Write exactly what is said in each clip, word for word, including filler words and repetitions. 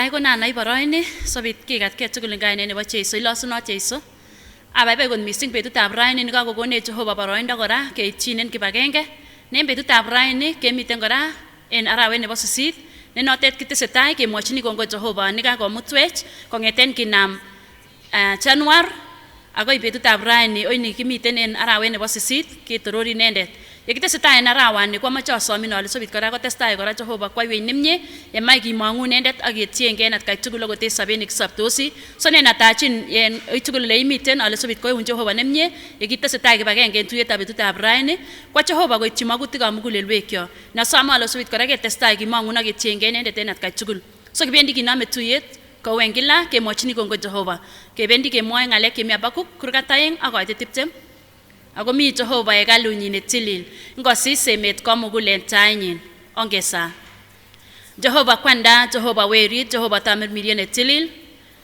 Ai kona nai boroini, sobit kikatke tugul ngkai nene bo Jeiso, ilosu no Jeiso. Abaibai kot mising betutab raini ni kakokonei Jehova boroindo kora ke itinen kibakengke. Nen betutab raini ke miten kora en arawe ne bo sisit. Nen otet kitesetai ke mochini kongoi Jehova ni kakomutuet kongeten kinam, eh, Januar. Akoi betutab raini oini kimiten en arawe ne bo sisit kitorori nendet. Ye kitesetai en arawa ni kwa macho somi no ale sobit kora kotestai kora Jehova kwa iwe inemye. Ye mai kimongu nendet aki etienge nat kai tugul ogote sabe ni kisabtosi. Sonen atachin yen oi tugul le imiten ale sobit koi un Jehova nemye. Ye kitesetai kibakengke en tuyetab betutab raini. Kwa Jehova koi timakuti ka mugul el wekio. Na somo ale sobit kora ketestai kimongu na ketienge nendet nat kai tugul. So kibendi kiname tuyet. Ko wengila ke mochini kongoi Jehova. Kibendi ke moe ngale ke mi Abakuk kurkataeng ako aite tiptem. Ako mi Jehova e kalunyi ne tilil, ngosise met ko mugul en taingin. Ongesa. Jehova kwanda, Jehova weri, Jehova tamirmirie ne tilil.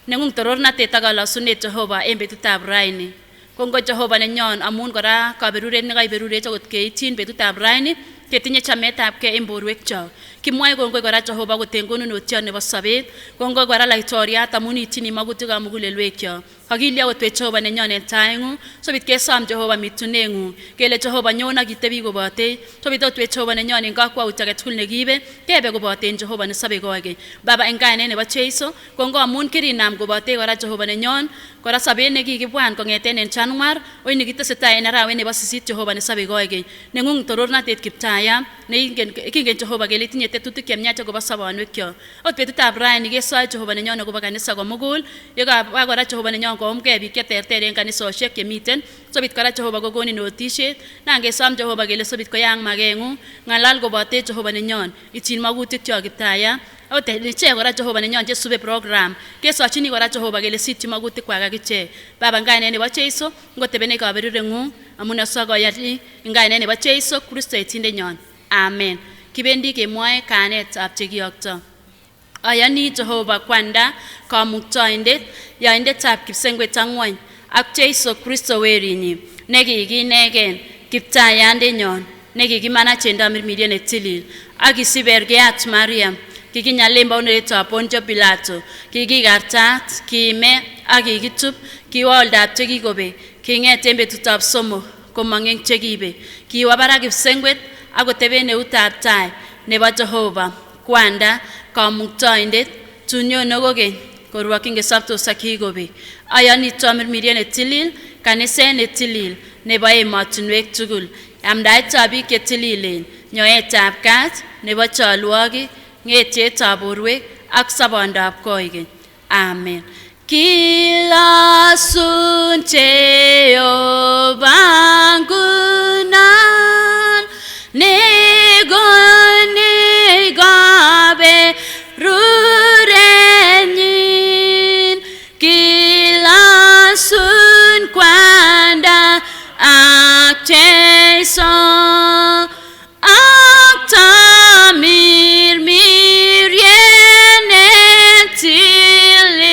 Nengung toror na te takalosu ne Jehova en betutab raini. Kongoi Jehova ne nyon amun kora kaberuret ne kaiberuret okot ke itin betutab raini. Ke tinye chametab ke en boruek cho. Kimoe kongoi kora Jehova ko tengonu no tion ne bo sabet. Kongoi kora laitoria tamun itin imakuti ka mugul el wekio. Kakilia otwe Jehova ne nyon en taingu, sobit ke som Jehova mitunengu, ke le Jehova nyon aki tebi ko botei, sobit otwe Jehova ne nyon en kakua utia ke tukul ne kibe, ke be ko botei en Jehova ne sabe koeke. Baba engkai nene bo Jeiso, kongoi amun kirinam ko botei kora Jehova ne nyon, kora sabe ne ki kibuan kongeten en Januar, oini kitesetai en arawe ne bo sisit Jehova ne sabe koeke. Nengung toror na tet kiptaya, ne ingken, kingen Jehova ke le tinye te tutu ke mnyacha ko bo sabon wekio. Ot betutab raini ke soai Jehova ne nyon ko bo kanisa ko mugul. Ye ka ba kora Jehova ne nyon ko om ke bi ke terter en kanisa osiek ke miten. Sobit kora Jehova ko koni no tiset. Nang ke som Jehova ke le sobit ko yang magengu. Ngalal ko bote Jehova ne nyon. Itin makuti tio kiptaya. Ot ne che kora Jehova ne nyon che sube program. Ke so chini kora Jehova ke le siti makuti kwa ka kiche. Baba engkai nene bo Jeiso. Ngo te bene ka berurengu. Amuna so ko yati. Engkai nene bo Jeiso. Kristo itin de nyon. Amen. Kibendi ke moe kanet ab cheki okto. Ayani Jehova kwanda, kamuktaindet, yaindetab kipsengwet angwain, ak Jeiso Kristo werinyi, ne kiki negen, kiptayan de nyon, ne kiki mana chenda mirmirie ne tilil, aki siber ke at Mariam, kiki nyalem bau ne ta Pontio Pilato, kiki gartat, ki me, aki kitup, ki waldab cheki kobe, ki nge tembe tutab somo, ko mangeng chekibe, ki wabara kipsengwet, ako tebe ne utab tai, ne bo Jehova, kwanda, kamuktaindet, tunyo no koke, ko ruaking ke sabto saki kobe. Ayani to mirmirie ne tilil, kanese ne tilil, ne bo e matunwek tugul. Amdai tabi ke tililen, nyo e tab kat, ne bo to luagi, nge te taborwek, ak sabondab koike. Amen. Kilasun Jehova ngkunan, ne gone gabe rurenyin. Kilasun kwanda ak Jeiso. Ak ta mirmirie ne tilil.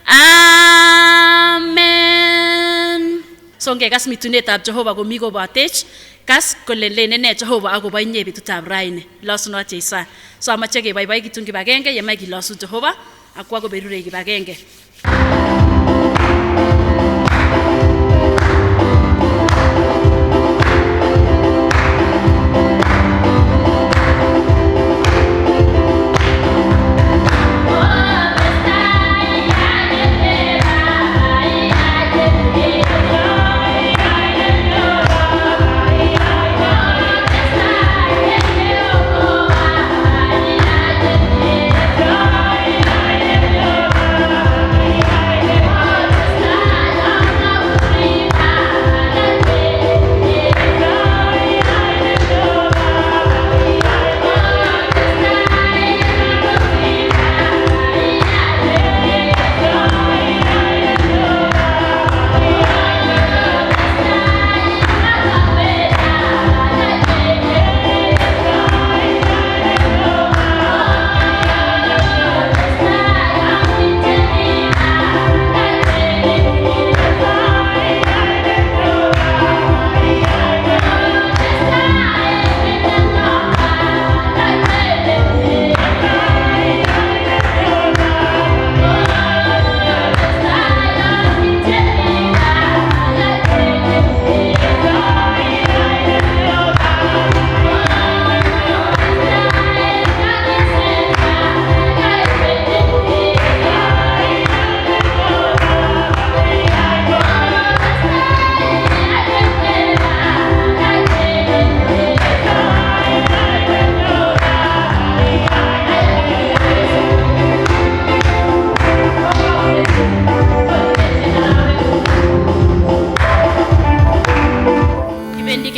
Amen. Songke kas mitune tab Jehova ko mi ko batech, kas ko lele nene Jehova ako bainye bitu tab raine. Losu no acheisa. So ama cheke baibai kitung kibakengke, ye mai kilosu Jehova. Akua ko berure kibakengke.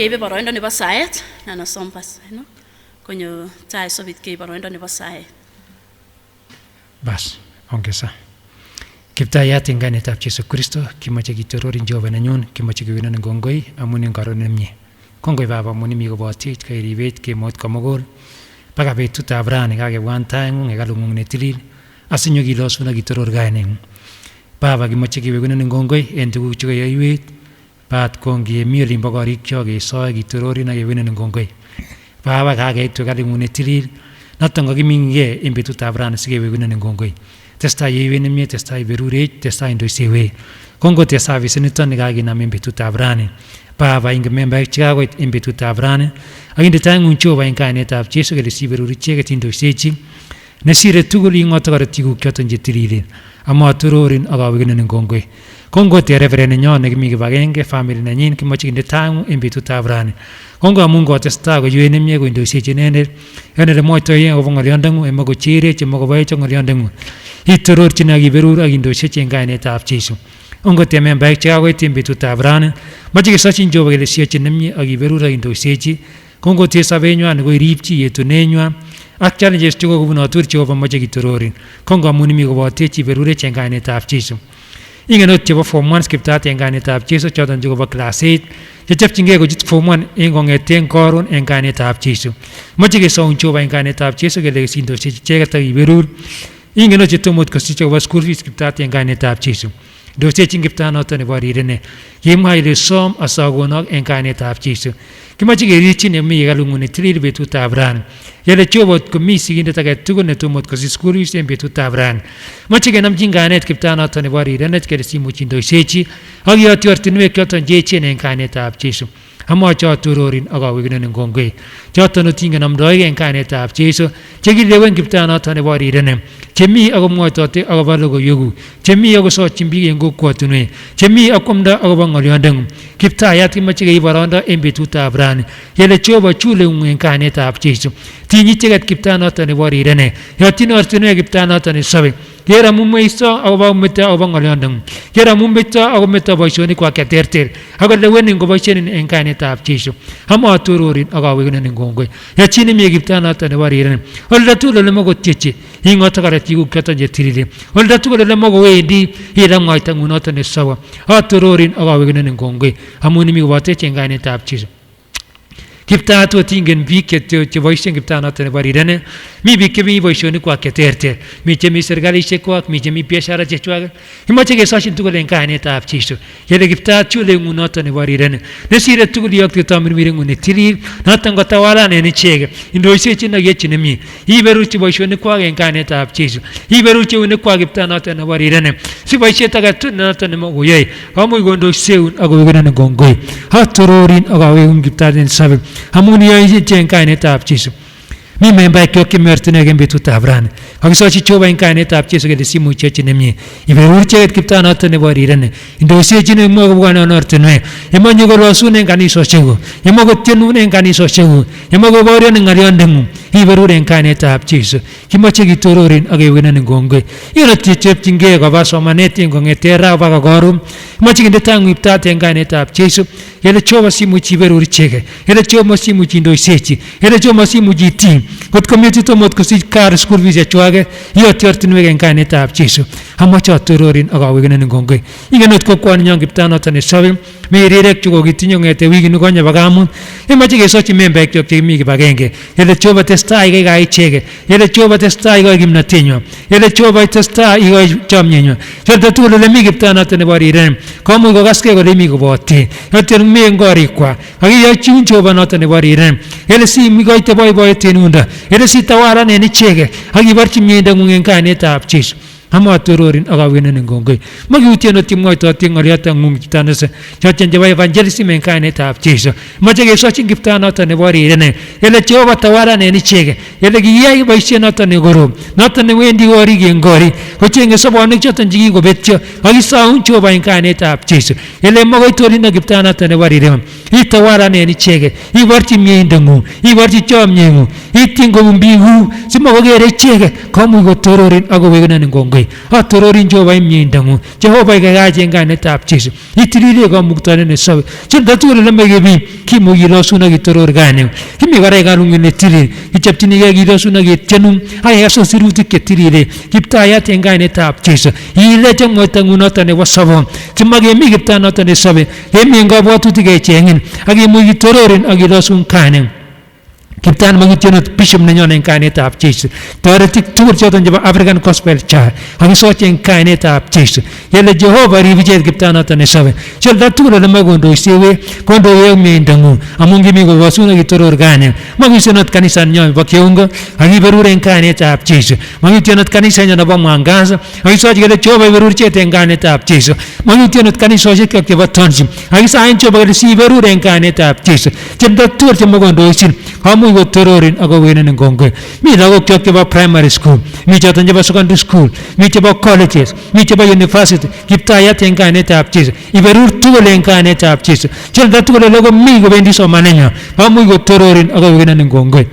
Ibe boroindo ni ba saet, nana sombas, no? Konyo tai sobit ke boroindo ni ba saet. Bas, ongesa. Kibta iat ngkai ni tap Jesu Kristo, ki moce ki tororin Jehova nañon, ki moce ki winan ngongoi, amu ni ngaro nemie. Kongoi Baba, amu ni miko botit, ka iribet, ke mot ka mogol. Baka betuta brani, ka ke wan taingu, nge kalungun ne tilil. Asinyo ki losu na ki toror gaineng. Baba, ki moce ki winan ngongoi, en tuku cuka iwit. Bat kong ke mio limba kori kio ke soe ki torori na ke winan ngongoi. Baba ka ke tu kalungun ne tilil. Natang ke minge, en betuta brani, si ke winan ngongoi. Testa iwin mie, testa iberure, testa indo sewe. Kongo testa viseniton ni ka ke na men betuta brani. Baba inge men ba cika ko en betuta brani. Agin de taingun Jehova ngkai ni tap Jesu ke lesi berure ceke tindo seci. Ne sire tuku li ngoto kara tiku kioton je tilili. Amu a tororin aga winan ngongoi. Kongo te reverend nyo ne ki miki bagenge family na nyin ki moce ki de taingu en betuta brani. Kongo amu ngo testa ko iwin mie ko indo seci nene. Ene le moito ye ko bongo liondangu e mogo cire ce mogo bai congo liondangu. I toror cina ki berure agi indo seci ngkai ni tap Jesu. Ongo te men ba cika ko en betuta brani. Moce ki sosin Jehova ke lesi cina mi agi berure agi indo seci. Kongo te sabe nyoa ne ko iripci ye tu ne nyoa. Ak challenges cuka ko buno tur Jehova moce ki tororin. Kongo amu ni miko botit ci berure ce ngkai ni tap Jesu. Inge not ce ba form one kibta te ngkai ni tap Jesu, ciotan cuka ba class eight. Ce cep cinge ko cit form one, ingo nge ten koron ngkai ni tap Jesu. Moce ke soun Jehova ngkai ni tap Jesu, ke lesi indo seci ceke ta iberure. Inge not ce tomot ko si cuka ba school fees kibta te ngkai ni tap Jesu. Indo seci kibta nota ne bari rene. Ye mai le som a sa gono ngkai ni tap Jesu. Ki moce ke rici ne mi kalungun ne tilil betuta brani. Ye le Jehova ko mi si ginde ta ke tuku ne tomot ko si school fees en betuta brani. Moce ke nam jin ngkai ni kibta nota ne bari rene ke lesi muci indo seci. Agi a ti orti nue kioton je cene ngkai ni tap Jesu. Amu a cia tororin aga winan ngongoi. Cia tano tinga nam doige ngkai ni tap Jesu. Ce ki lewen kibta nota ne bari rene. Ce mi aga moito te aga balo ko yogu. Ce mi aga so cimbi ke ngo kua tunue. Ce mi aga komda aga bongo liondangu. Kibta iat ki moce ke ibaronda en betuta brani. Ye le Jehova cule un ngkai ni tap Jesu. Tingi ceket kibta nota ne bari rene. Ye ti norti nue kibta nota ne sabe. Yera mumei so, aga ba meta, aga ba ngoliondang. Yera mumei so, aga meta ba isoni kua ke terter. Aga lewen ngo ba isoni ngkai ni tap Jesu. Amu a tororin aga winan ngongoi. Ya cini mi kibta nota ne bari rene. Olda tulo le mogo tieci. Ingo ta kara tiku kioton je tilili. Olda tulo le mogo wendi. Ila ngai tangu nota ne sawa. A tororin aga winan ngongoi. Amu ni mi ba tieci ngkai ni tap Jesu. Kibta tu tingen bike te, te voice kibta nota ne bari rene. Mi bike mi voice ni kua ke terter. Mi ce mi sergali ce kua, mi ce mi piesara ce cuaga. I moce ke sosin tuku le ngkai ni tap Jesu. Ye le kibta tu le ngu nota ne bari rene. Ne sire tuku li ok te tamu mi rengu ne tilil. Nota ngo tawala ne ne ceke. Indo seci na ye cine mi. Iberure ci voice ni kua ngkai ni tap Jesu. Iberure ci une kua kibta nota ne bari rene. Si voice ta ke tu nota ne mogo ye. Amu i gondo seun aga winan ngongoi. A tororin aga winan kibta den sabe. Amu ni ai ce ngkai ni tap Jesu. Mi men ba kio ke mertene ke betuta brani. Aga sosi Jehova ngkai ni tap Jesu ke lesi muci cene mi. Iberure ceket kibta nota ne bari rene. Indo seci ne mogo buana norti nue. Ye mo nyogo losu ne ngani so cegu. Ye mogo tenu ne ngani so cegu. Ye mogo bori ne ngaliondang. Iberure ngkai ni tap Jesu. Ki moce ki tororin aga winan ngongoi. Ino ti cep cinge ko ba so maneti ngonge tera ba ka gorum. Moce ki de tangu kibta te ngkai ni tap Jesu. Ye le Jehova si muci iberure ceke. Ye le Jehova si muci indo seci. Ye le Jehova si muci ti. Kot ko mi ti tomot ko si kar school fees e cuage. Io ti orti nue ngkai ni tap Jesu. Amu a cia tororin aga winan ngongoi. Inge not ko kuan nyang kibta nota ne sabe. Mi rirek cuko ki tinyo nge te wiki nuko nya bagamun. I moce ke sosi men ba kio ke mi ke bagenge. Ye le Jehova testa i ga i ceke. Ye le Jehova testa i ga i gimna tinyo. Ye le Jehova testa i ga i cam nyenyo. Ye le tulo le mi kibta nota ne bari rene. Komu ko gaske ko le mi ko bote. Ye te mi ngori kua. Agi ya ciun Jehova nota ne bari rene. Ye le si mi ga i te boi boi tenunda. Ye le si tawala ne ni ceke. Agi barci mi nda ngunge ngkai ni tap Jesu. Amu a tororin aga winan ngongoi. Magi uti ano ti moito ti ngori ata ngung kibta nota. Cia cen je ba evangelism ngkai ni tap Jesu. Moce ke sosin kibta nota ne bari rene. Ye le Jehova tawala ne ni ceke. Ele kiyai baitia noto ne koro, noto ne wendi kori ke ngori, ko tienge sobo ne kioto njiki ko betia, aki saun Jehova in kainetab Jesu. Ele mogo i tori na kipta noto ne warire. I tawara neni tieke, i warti mie indangu, i warti tio mie ngu, i tingo umbigu, si mogo kere tieke, ko mui ko tororin ako wekena ne ngongoi. A tororin Jehova i mie indangu, Jehova i kakaje in kainetab Jesu. I tilile ko mukta ne ne sawe. Chen datu le lama ke bi, ki mui ki losu na ki toror kane. Ki mi kare ka lungi ne tilile. Ki chaptini ke ki losu na ki tianum. Ai aso siruti ke tilile. Kipta ya te in kainetab Jesu. I le chang mo tangu noto ne wasabo. Chema ke mi kipta noto ne sawe. Ke mi nga batu ti ke chengin. Aki mui ki tororin, aki losu kane. Kipta na mangition ot bishop ne nyo ne in kainetab Jesu. Tore tik tukur chioto njaba African Gospel Church. Aki soche in kainetab Jesu. Ele Jehova ribije kipta noto ne sawe. Sel datu le lama kondo isewe, kondo eu mie indangu. Amungi mi ko wasu na ki toror kane. Mangition ot kanisa nyo bakeunga. Aki berure in kainetab Jesu. Mangition ot kanisa nyo na ba mangasa. Aki soche ele Jehova berure chete in kainetab Jesu. Mangition ot kanisa soche ke ke batonsi. Aki sa in Jehova ele si berure in kainetab Jesu. Chen datu le chema kondo isin. Ka mui ko tororin ako wekena ne ngongoi. Mi dago kio ke ba primary school. Mi chioto njaba secondary school. Mi chaba colleges. Mi chaba university. Kipta ya te in kainetab Jesu. I berur tuko le in kainetab Jesu. Chen datu le loko mi ko bendi so manenyo. Ka mui ko tororin ako wekena ne ngongoi.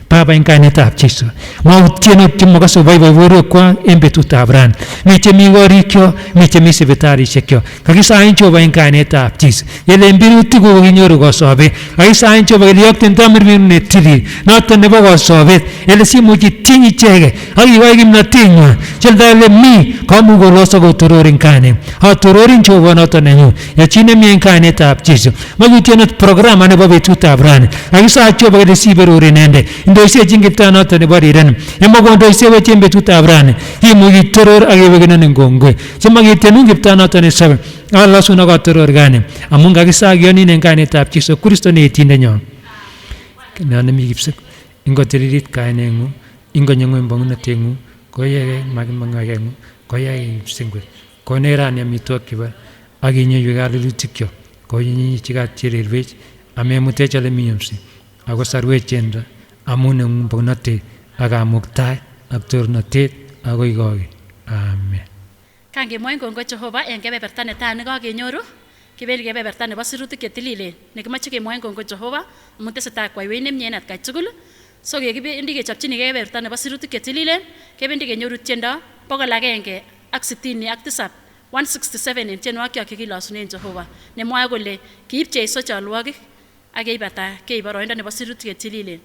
Baba in kainetab Jesu. Mau tieno ti makaso bai bai woro kwa embe tu tabran. Mi che mi wari kio. Mi che mi sebetari se kio. Kaki sa in Jehova in kainetab Jesu. Ele mbiru tiku ko inyoru ko sobe. Ai sa in Jehova ele yok ten tamir mbiru ne tiri. Noto ne ba ko sobe. Ele si mui ki tingi cheke. Ai wai kim na tinga. Chel da ele mi. Ka mui ko losa ko tororin kane. A tororin Jehova noto ne ngu. Ya chine mi in kainetab Jesu. Magi tieno programa ne ba be tu tabran. Ai sa Jehova ele si berure nende. Indo ise jingi ta noto ne bariren. E mogo indo ise we chembe tu tabran. I mui ki toror aki wekena ne ngongoi. Chema ke tianum kipta noto ne sawe. A losu na ko toror kane. Amunga ki sa kioni ne in kainetab Jesu Kristo ne tinde nyo. Kena ne mi kipsek. Ingo tiririt kaine ngu. Ingo nyengo imbong na tengu. Ko ye ke magi manga ke ngu. Ko ye ke singwe. Ko ne ra ne mi to kiba. Aki nyo yu ga lulu tikio. Ko ye nyi chika tiri rbech. Ame mute chale mi yomsi. Ako sarwe chenda. Amu ne ngu bong na te. Aga muktai. Ak tor na te. Ako igogi. Amen. Kangei moengongoi Jehova, e nge beberta ne tani ko aki nyoru, ki beli nge beberta ne basirutu ke tilile. Ne ki machi ke moengongoi Jehova, munte se ta kwai wei ne mie nat kai chukulu. So ke ki bendi ke chapchini nge beberta ne basirutu ke tilile, ke bendi ke nyoru tienda, poka lage nge, ak sitini, ak tisap, one sixty-seven, en tienda aki aki ki losu ne Jehova. Ne moa kole, ki ipche iso cha luagi, Ake ibata, ke iba roinda ne basirutu ke tilile.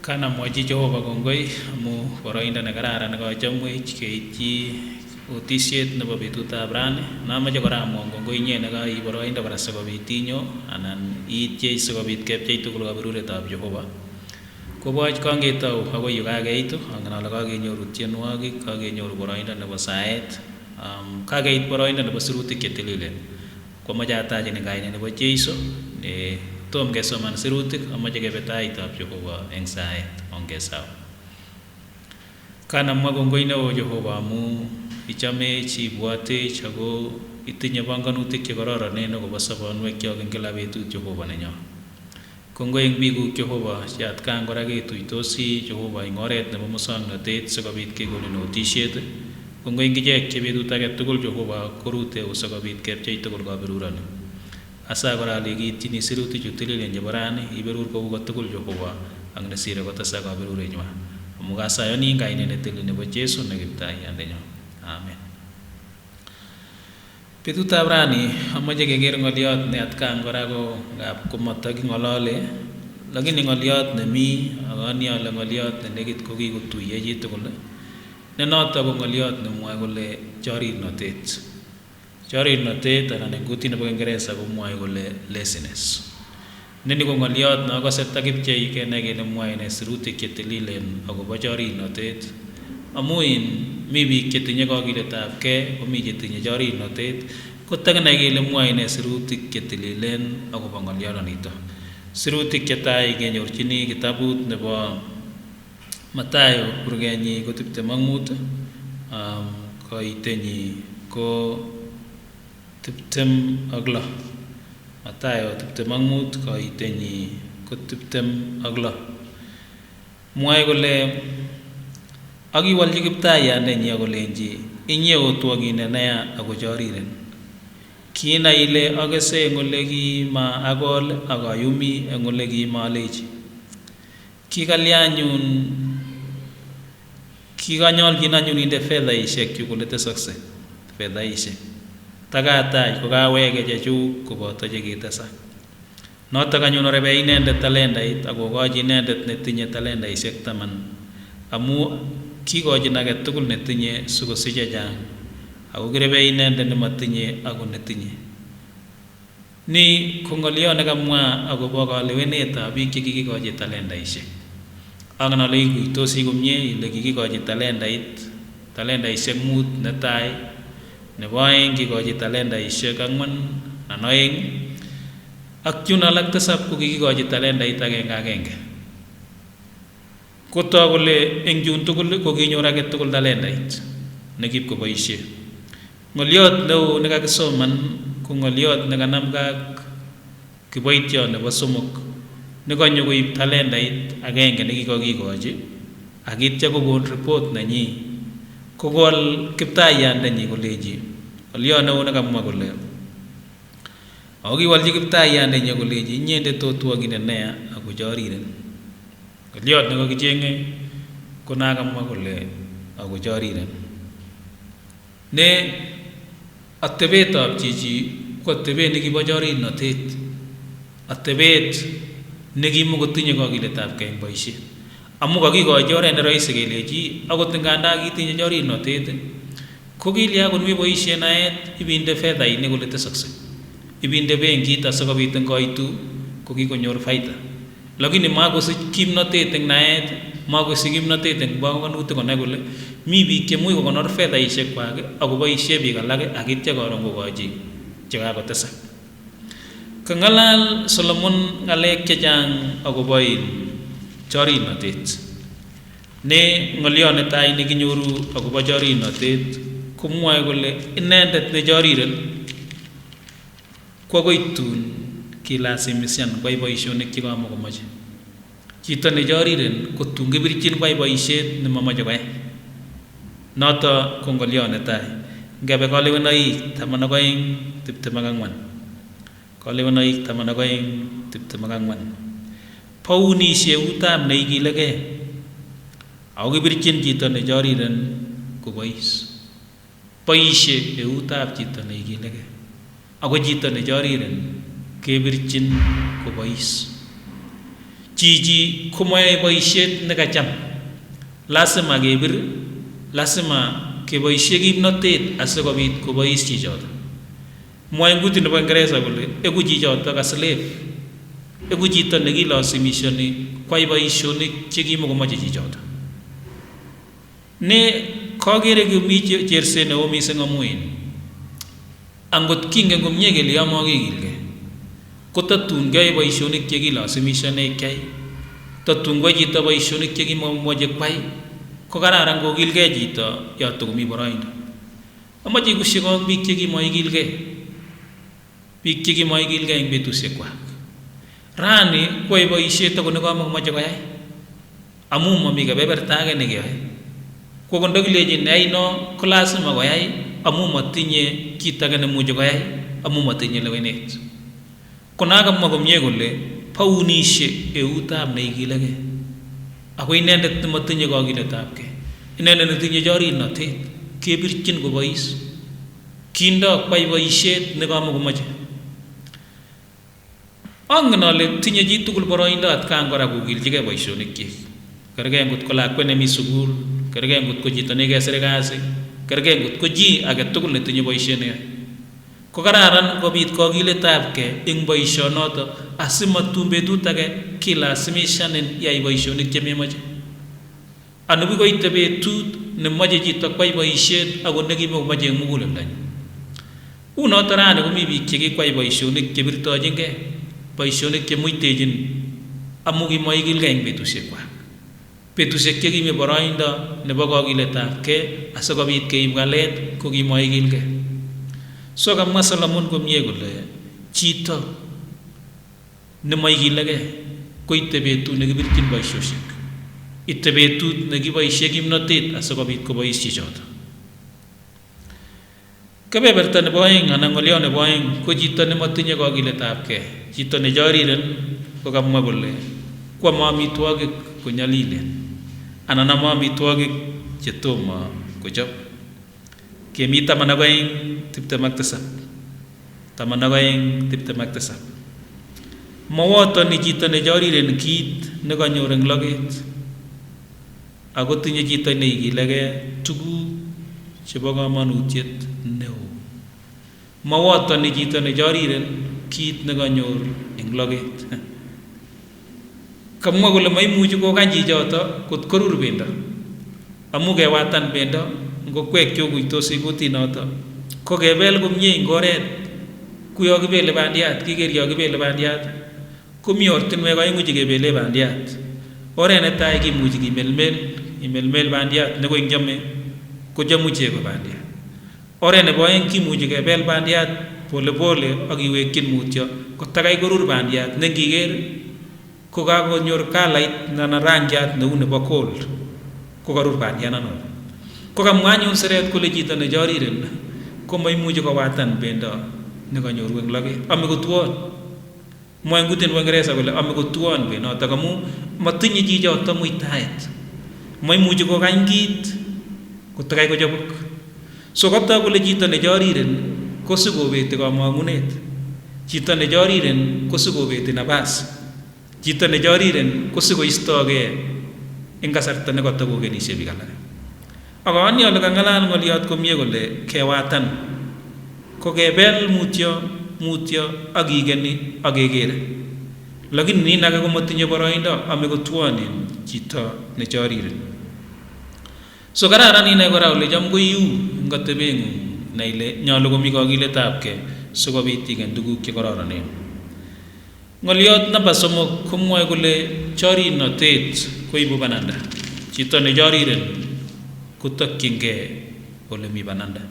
Kanamwachi Jehovah kongoi amu boroindo ne kararan ne kachamuech keiti. Utisiet nebo betutab rani, namache kora amu kongoi ngeni ne kai boroindo kora sikobit inyo, anan itiei sikobit kepchei tukul kabururetab Jehovah. Kobo achi kangetau akoiyo kakeitu, angen ale kakenyoru tienwogik, kakenyoru boroindo nebo saet, am, kakeitu boroindo nebo sirutik chetililen. Komoche atache ni kaine nebo Jeiso, ne tom kesoman sirutik, amoche kebe taitab Jehovah eng saet, ong kesau. Kanamwa kongoi ne o Jehovah amu ichamech, ibuatech, ago itinye panganutik chekororon ne kobo sobonuekiok eng kila betut Jehovah nenyo. Kongoi eng bikuk Jehova, che atkan kora ke tuitosi Jehova eng oret ne bo mosong na tet, sikobit ke koni no tisiet. Kongoi eng kichek che betut ake tugul Jehova, korute u sikobit ke pchei tugul ko berurani. Asa kora liki tini siruti ju tilil en je barani, iberur ko uko tugul Jehova, ang ne sire ko tasa ko berure jua. Amu kasa yoni eng kaine ne tilil ne bo Jesu ne kiptai ande jua. Amen. Betut a barani, amu je ke ger ngoliot ne atkan kora ko, ngap ko mata ki ngolole. Lagi ni ngoliot ne mi, aga ni ale ngoliot ne legit ko ki ko tui e ji tugul. Ne nota ko ngoliot ne muai ko le jori no tet. Jori no tet, ana ne guti ne bo eng Geresa ko muai ko le laziness. Ne ni ko ngoliot ne oga se takip chei ke ne ke le muai ne siruti ke tilil en, oga bo jori no tet. Amu in, mi bi ke tinye ko ki le tap ke, ko mi ke tinye jori no tet. Ko tang ne ke le muai ne siruti ke tilil en, oga bo ngoliot no nito. Siruti ke tai ke nyor chini ke tabut ne bo Matayo, purgenyi ko tiptem angmut, am, ko itenyi ko tiptem agla. Matayo, tiptem angmut, ko itenyi ko tiptem agla. Muai ko le, aki wal ji kiptai ande nyi ako le nji, inye o tuagi ne nea ako jori ren. Ki na ile oke se ngole ki ma akol, ako ayumi, e ngole ki ma leji. Ki kalian yun, ki kanyol ki nan yun inde feda isek yu kule tesakse. Feda isek. Taka tai, ko ka weke je ju, ko bo to je ki tesak. No taka yun orebe inendet talenda it, ako ko ji inendet ne tinye talenda isek taman. Amu ki ko ji nake tukul ne tinye, suko sija jang. Ako ki rebe inendet ne ma tinye, ako ne tinye. Ni ko ngolio ne kamua ako bo ka leweneta, bi ki ki ko ji talenda isek. Ang na lei ku ito si kumye, ile ki ki ko ji talenda it, talenda isek mut ne tai, ne bo eng ki ko ji talenda isek angman, na no eng. Ak yun alak tesap ku ki ki ko ji talenda it akeng akeng. Ko to ko le eng yun tukul, ko ki nyor ake tukul talenda it. Ne kip ko bo ise. Ngoliot ne u ne kak soman, ko ngoliot ne kanam kak ki bo it yo ne bo somok. Ne ko nyo ko ip talenda it, akeng ke ne ki ko ki ko ji. Akit ya ko bon report na nyi. Ko ko al kiptai ande nyi ko leji. Ngolio ne u ne kamua ko le. Ako ki wal ji kiptai ande nyi ko leji, nyi ende to tuagi ne nea, ako jori ren. Ngoliot ne ko ki jenge, ko na kamua ko le, ako jori ren. Ne, atebet ab jiji, ko atebet ne ki bo jori no tet. Atebet ne ki mo ko tinye ko ki le tap ke eng bo ise. Amu ko ki ko jori ne roi se ke leji, ako tingkanda ki tinye jori no tet. Ko ki lia ko nui bo ise na et, ibin de feda ine ko le tesakse. Ibin de beng kita sako biteng ko itu, ko ki ko nyor faita. Lakini ma ko si kim no teteng na et, ma ko si kim no teteng, ba ko kan utu ko na ko le, mi bi ke mui ko ko nor feda ise kwa ke, ako bo ise bi ka lake, akit ya ko rong ko ko ji, jega ko tesak. Kangalal Solomon ngale ke jang ako bo in, jori no tet. Ne ngolio ne tai ne ki nyoru ako bo jori no tet, kumua ko le inendet ne jori ren. Ko ko itun ki lasi misian ko ai bo iso ne ki ko amo ko maje. Jito ne jori ren, ko tun ke birjin ko ai bo iset ne mamaje ko ai. Noto ko ngolio ne tai. Gabe ko lewe no i, tama no ko eng, tip tama kangwan. Ko lewe no i, tama no ko eng, tip tama kangwan. Pauni se utam ne iki leke. Ako ke birjin jito ne jori ren, ko bo is. Bo ise e utab jito ne iki leke. Ako jito ne jori ren, ke birjin ko bo is. Jiji kumua e bo iset ne kajam. Lasima ke bir, lasima ke bo ise ki no tet, ase ko bit ko bo is jijota. Mua inguti ne bo Ingeresa ko le, e ku jijota ka slave. E ku jito ne ki lasi misioni, ko ai bo isoni, je ki mo ko maje jijota. Ne ko kere ke umi je-, jerse ne umi se ngamuin. Angot king ke ngum nye ke lia mo ke gil ke. Ko ta tun ke ai bo isoni ke gil a se misioni ke ai. Ta tun ko ai jita bo isoni ke gil mo mo je ko ai. Ko kararang ko gil ke jita, ya to kumi borain. Ama je ku se ko bi ke gil mo ai gil ke. Bi ke gil mo ai gil ke eng betu se ko ak. Rani ko ai boisiet ago ni kama ko moche ko ai. Amu ma mi kebeberta age ni ke ai. Ko kondok leji ni ai no class ma ko ai, amu ma tinye kita age ni moche ko ai, amu ma tinye lewenet. Ko na kama ko mie ko le, paunise e utab ni kilege. Ago inendet ni ma tinye ko kiletab ke. Inendet ni tinye jori na tet. Ke birkin ko bois. Kindo ko ai boisiet ni kama ko moche. Ang na le tinye ji tugul boroindo at kangora ko gil ji ke boisionik ji. Kerge ngut ko lakwe ni mi sugul, kerge ngut ko ji toni ke sere kasi, kerge ngut ko ji age tugul ni tinye boisionik. Ko kararan ko bit ko kiletab ke ing boisionoto, asi ma tumbe duta ke kila simisanin i ai boisionik ji mi moche. Anubi ko itebetut ni moche ji to ko ai boisiet ago ni ki mo moche mugul em dai. Uno to rani ko mi bikiki ko ai boisionik ji birto ji nge, boisionik ji muite jin, amu ki mo igil ke ing betusie ko. Betusie ke ki mi boroindo ni bo ko kiletab ke, asi ko bit ke i bukalet ko ki mo igil ke. So kama Solomon ko mie ko le, ji to ni mo igil age, ko itebetut ni ki birkin boisiosik. Itebetut ni ki boisiek im no tet, asi ko bit ko bois ji to. Kebeberta ni boing, ana ngolio ni boing, ko ji to ni ma tinye ko kiletab ke. Ji to ni joriren, ko kama ko le. Ko ma mi tuagik ko nyalilen. Ana na ma mi tuagik, ji to ma ko job. Ke mi taman ago ing tibte magtasab. Taman ago ing tibte magtasab. Mawoto ni ji to ni joriren kit ni kanyor ing loget. Ago tinye ji to ni kilege tugu ji bo ko manutiet neu. Mawoto ni ji to ni joriren kit ni kanyor ing loget. Kama ko le mai muji ko kanji joto, kot korur bendo. Amu ke watan bendo, ngo kwek kyo kuito si koti noto. Ko ke bel ko mie ingoret. Kuyo ke bel bandiat, ki ker yo ke bel bandiat. Ko mi ortin we ko inguji ke bel bandiat. Ore ne tai ki muji ki melmel, i melmel bandiat, ne ko ingjame. Ko jamu je ko bandiat. Ore ne boeng ki muji ke bel bandiat, pole pole, agi wekin mutio. Ko tagai korur bandiat, ne ngiger. Ko ka ko nyor kalait na na rangiat na une bakol. Ko karur bandiat na no. Ko ka manyon seret ko le ji to ne joriren. Ko mai muji ko watan bendo. Ne ka nyor weng lage. Ame ko tuon. Mai ngutin weng resa ko le. Ame ko tuon bendo. Ta kamu matinyi ji jo ta mui taet. Mai muji ko kangit. Ko tagai ko jabuk. So kata ko le ji to ne joriren. Ko sugo bete ko mangunet. Ji to ne joriren. Ko sugo bete na bas. Ji to ne joriren, ko sugo istoge, engka sarta ne ko togo geni se bigala. Ago anio le kangalan ngoliot ko mie ko le, ke watan. Ko ke bel mutio, mutio, agi geni, agi gere. Lagin ni nage ko matinyo boroindo, ame ko tuanin, ji to ne joriren. So kararan ni nai ko rau le jam ko iu, engka te bengu, nai le, nyalo ko mi ko gile tap ke, so ko biti ken dugu ke ko rau ne. Ngoliot na pasomo ko muai ko le jori no tet ko ibu bananda. Ji to ne joriren ko toking ke ko le mi bananda.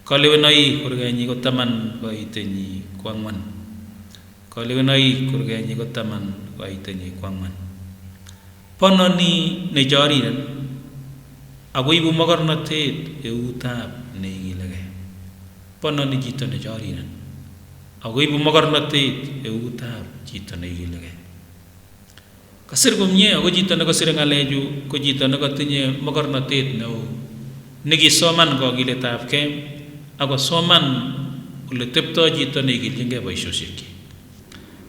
Ko le wenoi ko rega ni ko taman ko itenyi ko angman. Ko le wenoi ko rega ni ko taman ko itenyi ko angman. Panoni ne joriren. Ago ibu magar no tet e utap ne igilege. Panoni ji to ne joriren. Ago ibu magar no tet e utap ji to ne igilege. Kasir ko mie, ago ji to ne kasir ngaleju, ko ji to ne katinye magar no tet ne u. Nigi soman ko gile tap ke, ago soman ko le tep to ji to ne igil jenge bai sosiki.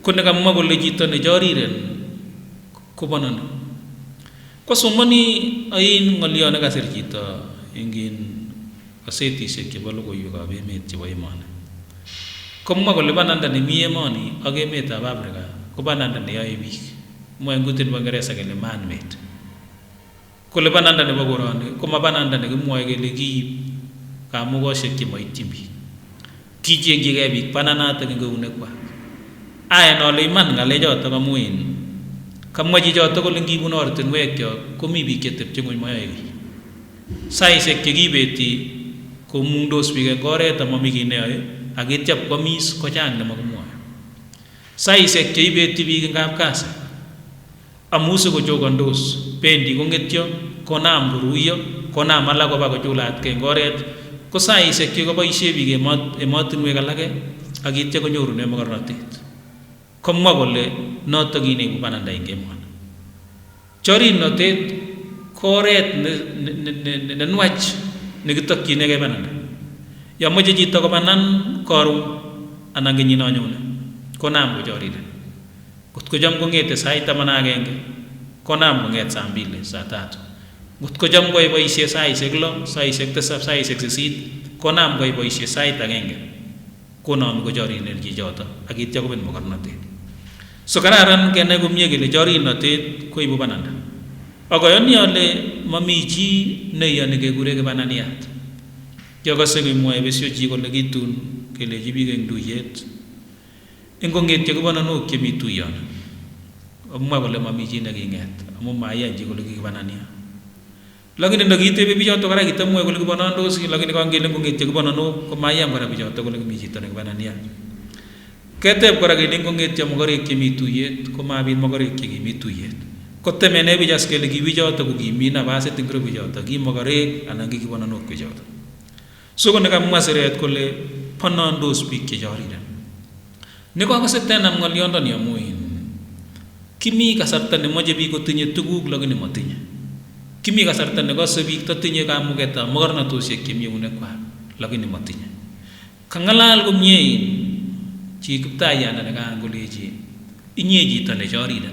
Ko ne kamma ko le ji to ne joriren, ko panoni. Ko sumoni ain ngolione kasir ji to, ingin kaseti se ke balo ko yuka be met ji bai mane. Kamma ko le bananda ne mie mani, age met a babrega, ko bananda ne ai bik. Mo engutin bangeresa ke le man met. Ko le bananda ne bagorane, ko ma bananda ne ke mo ai ke le ki, ka mo ko se ke mai timbi. Ki ji engi ke bi panana ta ke une kwa. Ae no le man nga le jo ta ka muin. Ka mo ji jo ta ko le ngi bu nor ten we kyo, ko mi bi ke tep ji ngoi mai ai. Sai se ke gi beti, ko mung dos bi ke gore ta mo mi ki ne ai, age tiap ko mis ko jang ne mo mo. Saisiek che ibeti biik en kapkasi. A musu ko chokandos, bendi ko ngetio, konam ko ruio, konam ala ko ba ko chulat ke ngoret, ko saisiek che ko boisie biik e mot, e mot nueka lake, aki tia ko nyoru ne mokarnatit. Ko mwa ko le, noto kine ku bananda inge mwana. Chori no tet, koret ne, ne, ne, ne, ne, ne nuach, ne kitok kine ke bananda. Ya mo je jito ko banan, koru, anang ke nyino nyune. Konam ko chori ne. Ngot ko jam ko nget e saita managenge. Konam ko nget sambile, satatu. Ngot ko jam ko e boisie saisiek lo, saisiek tesap, saisiek sisit. Konam ko e boisie saita genge. Konam ko chori ne jijoto. Aki tia ko ben mokarnatit. So kararan ke ne ko mie ke le chori no tet, ko ibu bananda. Ako yon ni ole mamiji ne yon ke kure ke bananiat. Ke ako se ko mwa e besio ji ko le kitun, ke le jibi ke nduiet. Ingo nget ke ko bananu ke mi tuion. Amma ko le mamiji na ki nget. Amma maya ji ko le ki banania. Lagi ni lagi te be bijoto kara kita mwa ko le ki banandosi, lagi ni ko ange le ko nget ke ko bananu, ko maya kara bijoto ko le ki mijito na ki banania. Kete kara ke ni ko nget ke mo kare ke mi tuiet, ko ma bin mo kare ke ki mi tuiet. Ko te mene bijos ke le ki bijoto ko ki mi na base tingkro bijoto, ki mo kare, anang ki ki bananu bijoto. So ko ne ka mwa seret ko le, panandos biik ke chori ne. Ne ko ako se tenam ngol yon don ya muin. Kimi kasarta ne mo je biik ko tinye tukuk lagi ne mo tinye. Kimi kasarta ne ko se biik to tinye ka mo keta, mokarnatusiek ke mi une kwa, lagi ne mo tinye. Kangalal ko mie in, ji kipta ya na ne ka ngol e ji. Inye jito ne chori ne.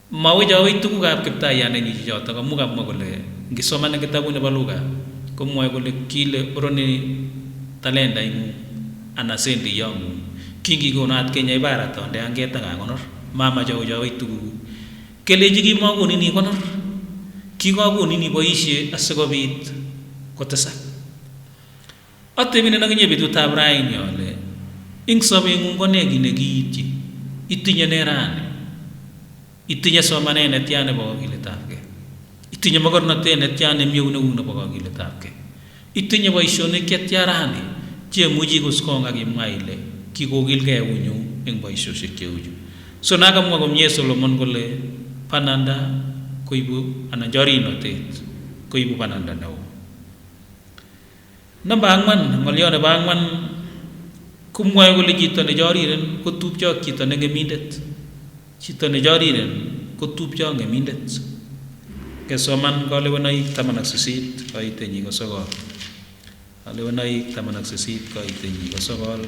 Ma ue ja ue tukuk ab kipta ya ne ni jijoto, ko mwa ko le, ngi soman ne kitabu ne baluka, ko mwa ko le ki le oro ni talenda ingu, ana sendi yongu, ki ngi ko nat ke nya ibara to, nde ange ta ka ko nor, mama ja ue ja ue tukuk. Ke le ji ki mo ko ni ni ko nor, ki ko ko ni ni boisie, ase ko bit, ko tesa. Ate bine na kinye bitu tabrai ni ole. Ing sabe ngun ko ne kine kiti. Iti nye ne rane. Iti nye so mane ne tiane boko kile tabke. Iti nye mokornate ne tiane miu ne unu boko kile tabke. Iti nye boisio ne ke tia rane. Tie muji ko skonga ki maile. Ki ko kil ke unyu. Ing boisio se ke uju. So na ka mwa ko mie Solomon ko le. Pananda. Ko ibu ana chori no tet. Ko ibu pananda na u. Na bangman, ngol yon e bangman, ko mwa ko le jito ne chori ren, ko tupio jito ne ngemindet. Jito ne chori ren, ko tupio ngemindet. Ke soman ko le wenai tamanak sisit, ko ite nyi ko sokol. Ko le wenai tamanak sisit, ko ite nyi ko sokol.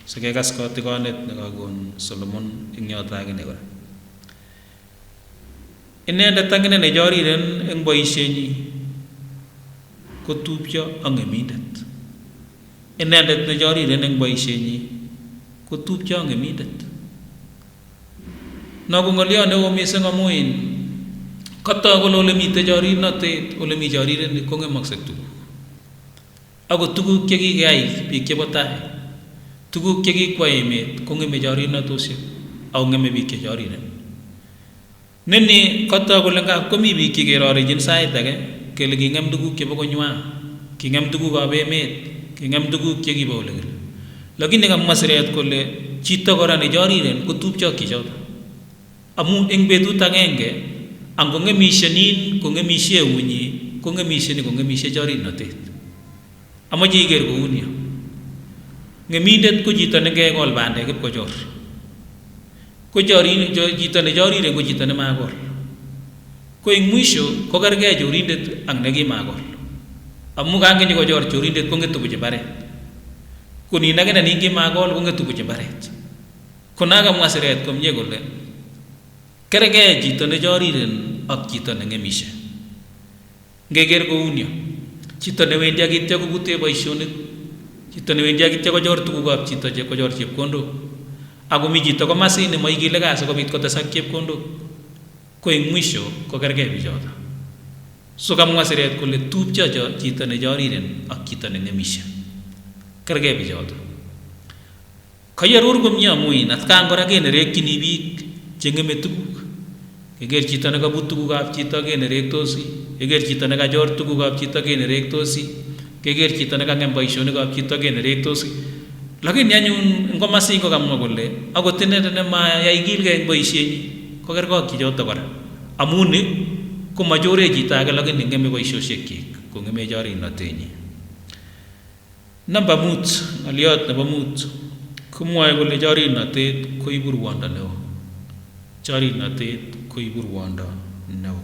Se ke kas ko te konet ne ka gun Solomon, ing yota ke ne kora. Inendet anginen ne chori ren eng boisie nyi, ko tupio ang emindet. Inendet ne chori ren eng boisie nyi, ko tupio ang emindet. Nokungol ione o miseng amuin, kata ko lo le mi te chori na te, o le mi chori ren ko nge maksek tu. Ago tukuk ke ki gai, pi ke botahe. Tukuk ke ki kuai met, ko nge me chori na tusia. Au nge me bi ke chori na. Neni kata ko lenga ko mi bi ke ke rori jin sai ta ke, ke legi ngem tukuk ke boko nyua. Ki ngem tukuk abe met, ki ngem tukuk ke ki bau legi. Lagi ne ngam masret ko le, chita ko rani chori ren, ko tup chok ki chota. Amu eng betu tangenge, ang ko nge misia nin, ko nge misia unyi, ko nge misia ni, ko nge misia chori na te. Amo jiger ko unia. Nge mindet ko jita nenge ngol bande ke ko jor. Ko jori, jita ne jori re ko jita ne magol. Ko eng muisio, ko karge jori ndet ang negi magol. Amu kange ni ko jor jori ndet ko nge tuku je baret. Ko ni nage na ningi magol ko nge tuku je baret. Ko naga masret ko mie gole. Karge jita ne jori ren ak jita ne nge misia. Ngeger ko unia. Jita ne wendia kitia ko bute baisionik. Jita ne wendia kitia ko jor tuku gap jita je ko jor jep kondo. Ago mi jita ko masi ne mai gile gasa ko bit ko tasak jep kondo. Ko eng muisio ko karge bijota. So kam masret ko le tup jaja jita ne jori ren ak jita ne nge misia. Karge bijota. Kaya rur gum nya mui, nat kang kora ke ne rek kini bik, jenge me tukuk. Keger jita ne ka but tukuk ap jita ke ne rek tosi. Keger jita ne ka jor tukuk ap jita ke ne rek tosi. Keger jita ne ka ngem baisio ne ka ap jita ke ne rek tosi. Lakini anyun, ngomasi ko kamwa kole, ako tinene ma yaikil ke eng boisienyi, ko kergo ki joto kora. Amu ni, ko majore jita ke lakini ngemi boisiosieki, ko ngemi jori na tenyi. Namba mut, ngaliot namba mut. Kumwa kole jori na tet, ko ibu Rwanda neo. Jori na tet, ko ibu Rwanda neo.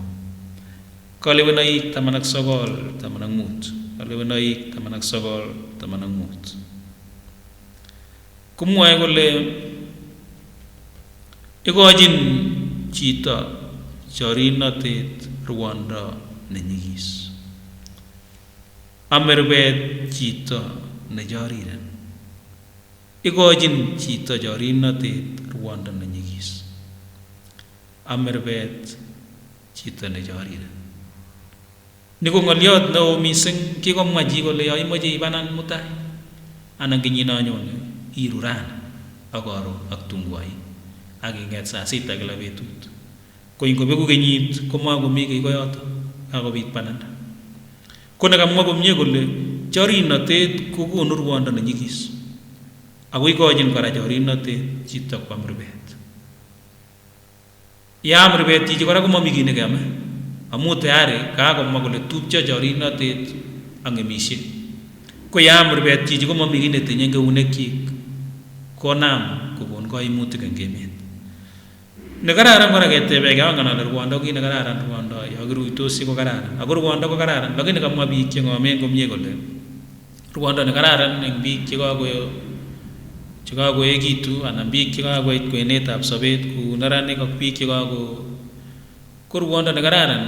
Kalewenai tamanak sokol, tamanak mut. Kalewenai tamanak sokol, tamanak mut. Kumwa kole, ikojin jita jori na tet Rwanda ne nyikis. Amerbet jita ne jori ren. Ikojin jita jori na tet Rwanda ne nyikis. Amerbet jita ne jori ren. Ni ko ngaliot neo mising, ki ko maji kole ya imoji ibanan mutai. Anang kinyi na nyon iruran. Akaro ak tungwai. Aki nget sa sita kila betut. Ko ingko beku kenyit, ko ma ko mi ke iko yoto. Ako bit pananda. Ko na kamwa ko mie kole, jori na tet, ko ko nu Rwanda ne nyikis. Ako ikojin kara jori na tet, jita ko amerbet. Ya amerbet jiji kora ko mamikine ke ame. Amu te are, ka ko ma kole tupcha jori na tet ange misie. Ko ya amerbet jiji ko mamikine te nyenge unekik. Ko nam, ko bon ko imut ke ngemet. Ne kararan kora ke te bege awan kana le Rwanda, ki ne kararan Rwanda, ya kiru itosi ko kararan. Ako Rwanda ko kararan, lakini kamwa biki ngome ko mie kole. Rwanda ne kararan, eng biki kaka ko, kaka ko ekitu, anang biki kaka ko ekitu, ko eneta ab sabet, ko narani kaka biki kaka ko, ko Rwanda ne kararan,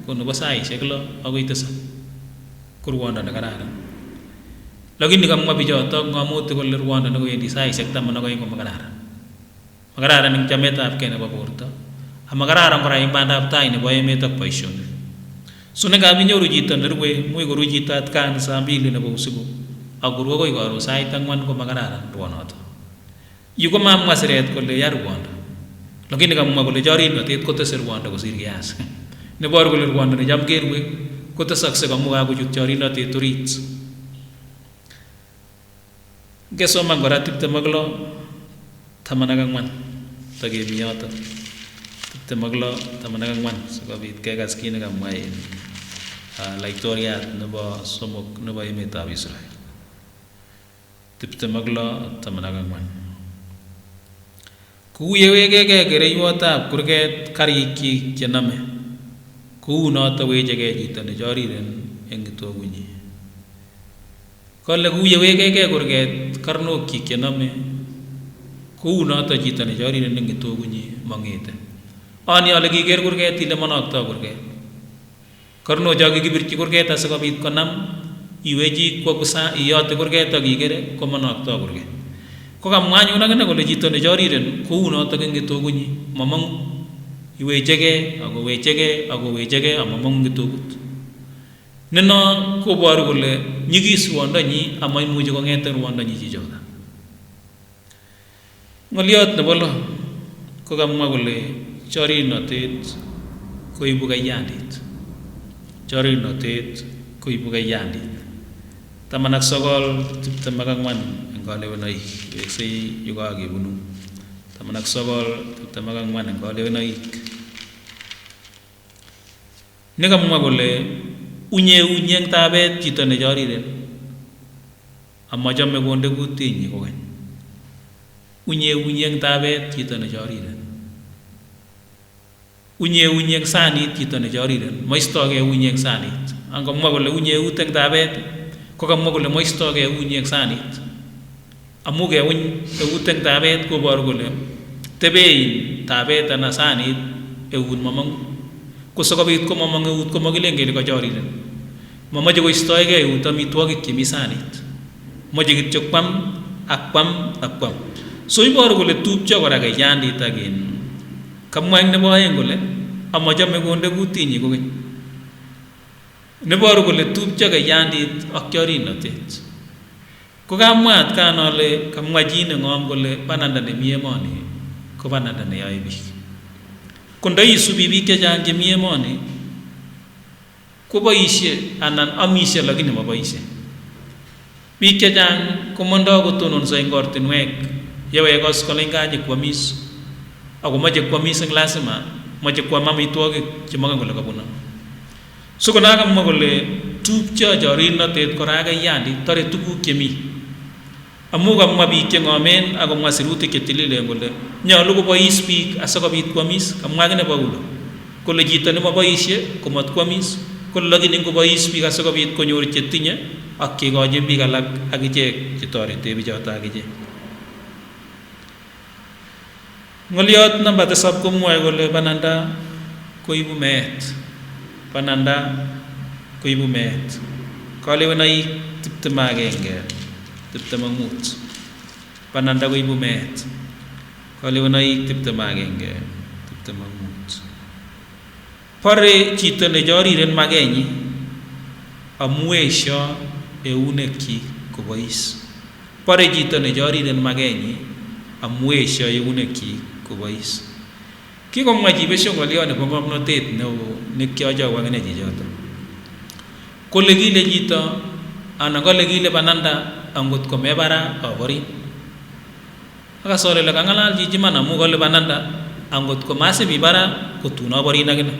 ko no basai, seklo, ako itasa. Ko Rwanda ne kararan. Lakini kamwa bijoto, ngomut kole Rwanda ne ko endi sai, sekta mana ko eng ko makararan. Makararan ing jameta ab kene baburta. A makararan kora ing banda ab tai ne boye meta paisyon. Sune ka binyo rujita ne rue, mui ko rujita at kan sa bili ne bausiku. Ako rue ko iko aru sai tangwan ko makararan ruanoto. Yu ko mam masret kole ya Rwanda. Lakini kamwa kole jori na tet ko te se Rwanda ko sirgias. Ne bor kole Rwanda ne jam ke rue, ko te sakse kamwa ko jut jori na tet turit. Geso mangkora tipte maglo, tamana kangman. Tage miota. Tipte maglo, tamana kangman. Saka bit ke kaskine kamwa in. A, laitoria, neba somok, neba imeta Israel. Tipte maglo, tamana kangman. Ku uye wekeke kere iwata kurket kari ki kename. Ku nota wejeke jita ne jori ren engi togunyi. Kole ku uye wekeke kurket karno ki kename. Ku nota jita ne jori ren engi togunyi mangete. Ani ale ki ker kurket ile manok to kurket. Karno jagi kibirki kurket a saka bit ko nam, iwe ji ko kusa, iyote kurket a gigere, ko manok to kurket. Ko kamwa nyu na kene kole jita ne jori ren, ko uno to kenge togunyi, mamang, iwe jege, ako we jege, ako we jege, a mamang ngi togut. Neno ko baru kole, nyigis Rwanda nyi, a mai muji ko ngete Rwanda nyi jijota. Ngoliot ne bolo, ko kamwa kole, jori na tet, ko ibuga yandit. Jori na tet, ko ibuga yandit. Tamanak sokol, tiptema kangman, engkau lewe naik, wesei yuga agi bunu. Tamanak sokol, tiptema kangman, engkau lewe naik. Ne kamwa kole, unye unyeng tabet jita ne jori ren. A maja me konde kutinyi koen. Unye unyeng tabet jita ne jori ren. Unye unyeng sanit jita ne jori ren. Maisto ke unyeng sanit. Angka mwa kole unye uteng tabet. Ko kamwa kole maisto ke unyeng sanit. Amu ke uny, e uteng tabet ko baru kole. Tebe in tabet ana sanit e ut mamang. Ko sokobit ko mamang e ut ko magileng ke le ka jori ren. Mamaje ko istoe ke e ut ami tuagi kimi sanit. Maje git jok pam, ak pam, ak pam. So i baru kole tup jok ora ke yandit agin. Kamwa eng ne baeng kole. A maja me konde kutinyi koen. Ne baru kole tup jok e yandit ak jori na tet. Ko kamwa at kanale kamwa jine ngom kole bananda ne mie moni, ko bananda ne aibik. Ko ndai subi bike jang ke mie moni, ko baise anan amise lagi ne ma baise. Bik chechang komandou kotononsa eng ortinwek, ia wekos kole eng kanye koamis, a komoche koamis eng lasima, moche koam amitwokik che manga kole kabuna. Soko na kamwa kole tubcha chorinatet korake iandi tare tukuk che mi. Amu kamwa bik che ngomen a kamwa sirutik che tilile kole nyolu kobois bik a sokobit koamis, kamwa kine Paulo. Kole jita ni moboisie komat koamis, kole lagini kobois bik a sokobit konyor che tinye, a ke koje bik alak a kichek che tore te bichota a kichek. Ngoliot namba tisab kumwae kole bananda koibu meet. Bananda koibu meet. Kaliwanaik tiptem ake enge, tiptem ak mut. Bananda koibu meet. Kaliwanaik tiptem ake enge, tiptem ak mut. Pare jita ne chori ren magenyi, a muesio e uneki kobois. Pare jita ne chori ren magenyi, a muesio e uneki kobois. Ki komwa jibe sio ngolio ne pongom no tet ne o ne kiojo wangene jijoto. Kole kile jita, ana kole kile bananda, angot ko mebara, a bori. Aka sore le kangalal jiji mana mu kole bananda, angot ko mase mi bara, ko tuna bori na kena.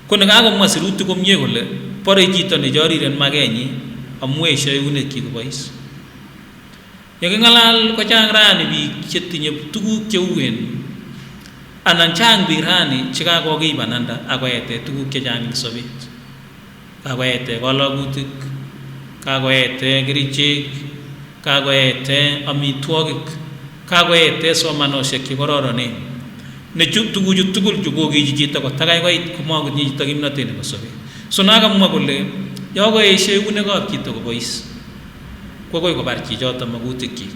Kone kako mase ruti ko mie kole, pare jita ne chori ren magenyi, a muesio e uneki kobois. Ia kangalal ko chang rani bik che tinye tukuk che uen. Anan chang bik rani, che kako kei bananda, ako ete tukuk che chang eng sobit. Kako ete kologutik, kako ete kirichek, kako ete amitwokik, kako ete somanosiek ki kororone. Ne chu tukuchu tukul chu koki jijita ko takai koit ko mogut ni jita kimna tene ko sobe. So na kamwa kole, ia ko e se une ko kito kobois. Ko koi ko bar ki jota magutik kik.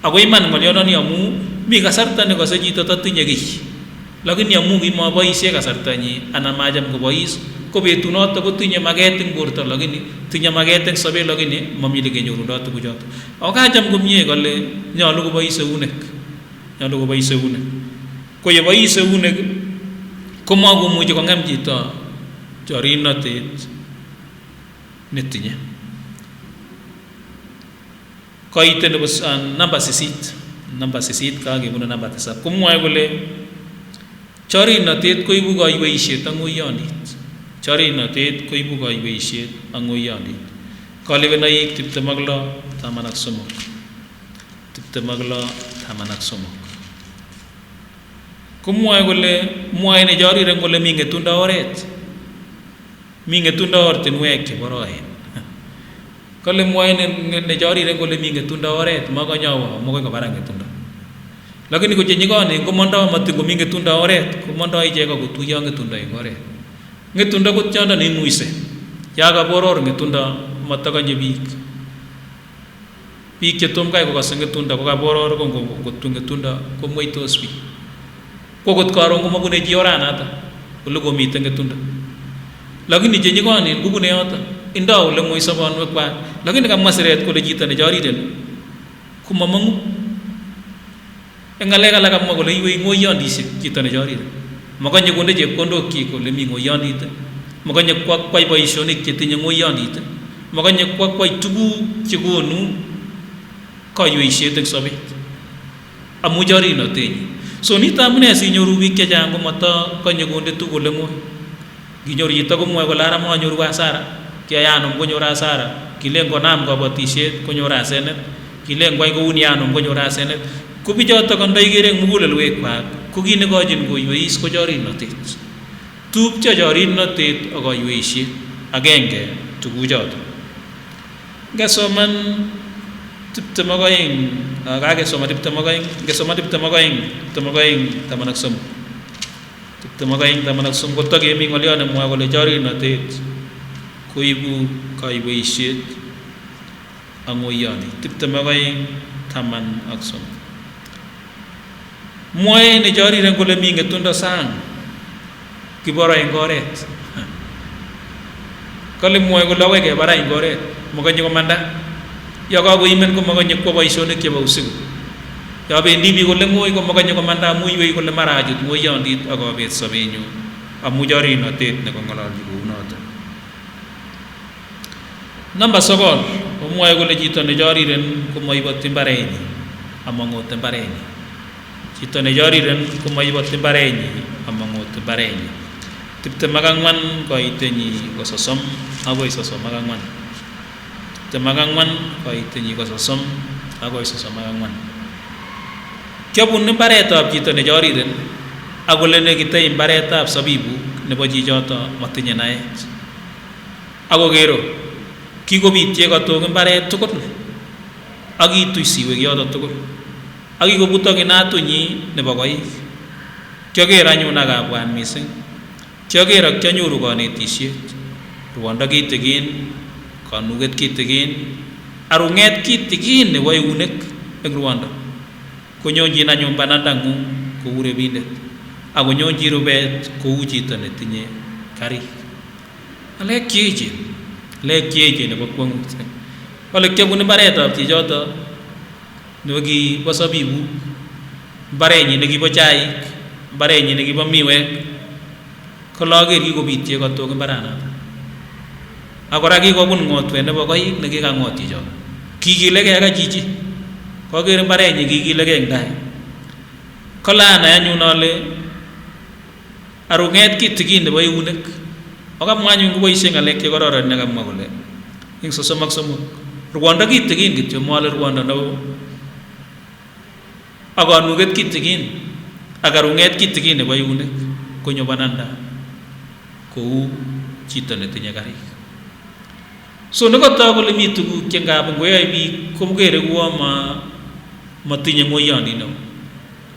Ako iman ngolio noni amu, mi kasarta ne ko sa jita tatu nyegi. Lakini amu ki mobois e kasarta ni, ana majam kobois, ko be tunota ko tinye mageteng burta lakini, tinye mageteng sobe lakini, mamili ke nyoru dota ko jota. Ako kajam ko mie kole, nyolu kobois e unek. Nyolu kobois e unek. Ko ye bois e unek, ko mogu muje ko ngam jita, chori na tet, ne tinye. Ko ite ne bos, ah, namba sisit, namba sisit ka ke muna namba tesa. Kumwa e kole, chori na tet ko ibu ka iwe isiet a ngoian dit. Chori na tet ko ibu ka iwe isiet a ngoian dit. Kaliwe na ik tiptem ak lo, taman ak somok. Tiptem ak lo, taman ak somok. Kumwa e kole, mwa e ne chori ren kole mi ngetunda oret. Mi ngetunda ortinwek ke boroen. Kole mwa e ne, ne, ne chori ren kole mi ngetunda oret, ma ko nyawa, ma ko kabara ngetunda. Lakini ko chenyi kone, ko manda mati ko mi ngetunda oret, ko manda i cheka ko tuya ngetunda i oret. Ngetunda ko tianda ni muise. Ia ka boror ngetunda, mata ka nye bik. Bik che tum kai ko kasa ngetunda, ko ka boror ko, ko, ko tu ngetunda, ko mwe tosbi. Ko kot karo ko ma kune jiora nata, ko lugo mi te ngetunda. Lakini chenyi kone, ko kune ota, inda o le mwe saban we kwa, lakini ka maseret ko le jita ne chori den. Ko mamangu. Engale kala kamwa kole iwe ngoian dit se jita ne chori. Ma ka nye konde je kondo ki kole mi ngoian dit. Ma ka nye kwa, kwa iba isoni ke tinye ngoian dit. Ma ka nye kwa, kwa itugu che konu ka iwe isiet eng sobet. Amu chori na tenyi. So ni tamne si nyoru bik che jango mata ka nye konde tu kole ngoi. Ki nyoru jita ko mwe ko lara ma nyoru asara. Ki ayanum ko nyoru asara. Ki lengua nam ko abati set ko nyoru asenet. Ki lengua ko uni anum ko nyoru asenet. Ko bijota ko ndai gereng mugule lue kwa. Ko kine ko jin ko iwe is ko chori na tet. Tubcha chori na tet a ko iwe isiet. Agenge tugu jota. Gesoman tiptem ak oeng. Aga gesoman tiptem ak oeng. Gesoman tiptem ak oeng. Tiptem ak oeng. Taman ak som. Tiptem ak oeng taman ak som, ko tagi mi ngolio ne mwa kole chori na tet. Ko ibu ka iwe isiet a ngoian dit. Tiptem ak oeng taman ak som. Mwa e ne chori ren kole mi ngetunda sang. Ki boro eng oret. Kale mwa e kole awe ke bara eng oret. Ma ka nye ko manda. Ia ka ko imen ko ma ka nye ko ba isoni ke ba usigu. Ia be ndibi ko lengoi ko ma ka nye ko manda mu iwe ko le mara ajut ngoian dit a ko be sabenyu. Amu chori na tet ne ko ngolal di ko unota. Namba sokol. Omwae kole chito ne chori ren ko moibot imbarenyi, a mongot imbarenyi. Chito ne chori ren ko moibot imbarenyi, a mongot imbarenyi. Tiptem ma kangwan, koitenyi ko sosom, a koi sosom ma kangwan. Tiptem ma kangwan, koitenyi ko sosom, a koi sosom ma kangwan. Kiabun imbaretap chito ne chori ren, a kole ne kitai imbaretap sabibu, ne bo chichoto matinye naet. A ko kero, kikobit ye katok imbare tukul, a kituisiwe kioto tukul, a kikobutok inatunyi ne bakoik. Kioker anyun a kabuan mising, kioker a kionyoru kaonetisiet, ruanda kitikin, kanuket kitikin, a runget kitikin ne boi unek eng ruanda. Konyonji nanyun bananda ngung ko ure bindet, a konyonji rubet ko uchito ne tinye karik. A lek kieche, lek kieche ne bo kuangut. Ole kiabun imbaretap chichoto, ne bo kibo sabibu, imbarenyi ne kibo chaik, imbarenyi ne kibo miwek. Kolo aker kikobit ye katok imbaranata. A kora kikobun ngot we ne bakoik ne kikangot chichoto. Kikileke a kachichi. Koker imbarenyi kikileke ndai. Kolo ana anyun ole a runget kitikin ne boi unek. O kamwa anyun ko boi seng a lek kekororon ne kamwa kole. Eng sosom ak somok. Ruanda kitikin kitio mo ale ruanda na o. A kanuket kitikin, a karunget kitikin ne boi unek, konyo bananda, ko uchito ne tinye karik. So ne kota kole mi tuku kiangkapung ko ya ibi ko bukere ko ma, matinye ngoian ino.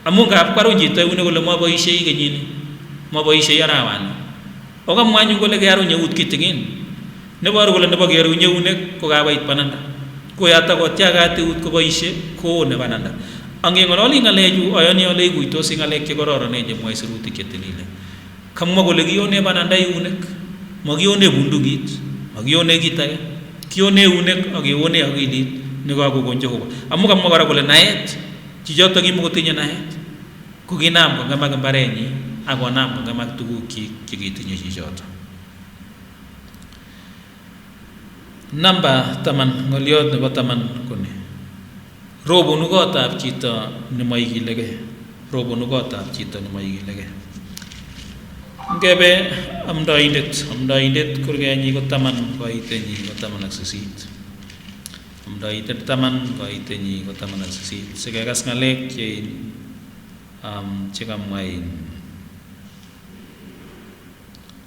Amu ngkap karunji ta une kole ma boi sei kenyini, ma boi sei arawan. O kamwa anyun kole ke arunye ut kitikin. Ne bo aru kole ne bo ke arunye unek ko kabait bananda. Ko ya ta ko tia kate ut ko baise ko ne bananda. Angge ngolo li ngale ju oyo ni ole iguito si ngale ke kororo ne je mwai suruti ke telile. Kamwa kole kione bananda i unek. Ma kione bundukit. Ma kione kitake. Kione unek, a kione akilit. Ne ko ako konjo ko. Amu kamwa kora kole naet. Chichoto ki mo kotinye naet. Ko kinam ko ngamak barenyi. Ako nam ko ngamak tuku ki, ki kitinye chichoto. Namba taman, ngoliot ne bo taman kuni. Robo nukota ab chito ne maiki lege. Robo nukota ab chito ne maiki lege. Ngebe am doindet, am doindet kurge nyi ko taman ko ite nyi ko taman ak sisit. Am doindet taman ko ite nyi ko taman ak sisit. Sege kas ngalek ye am chekam wain.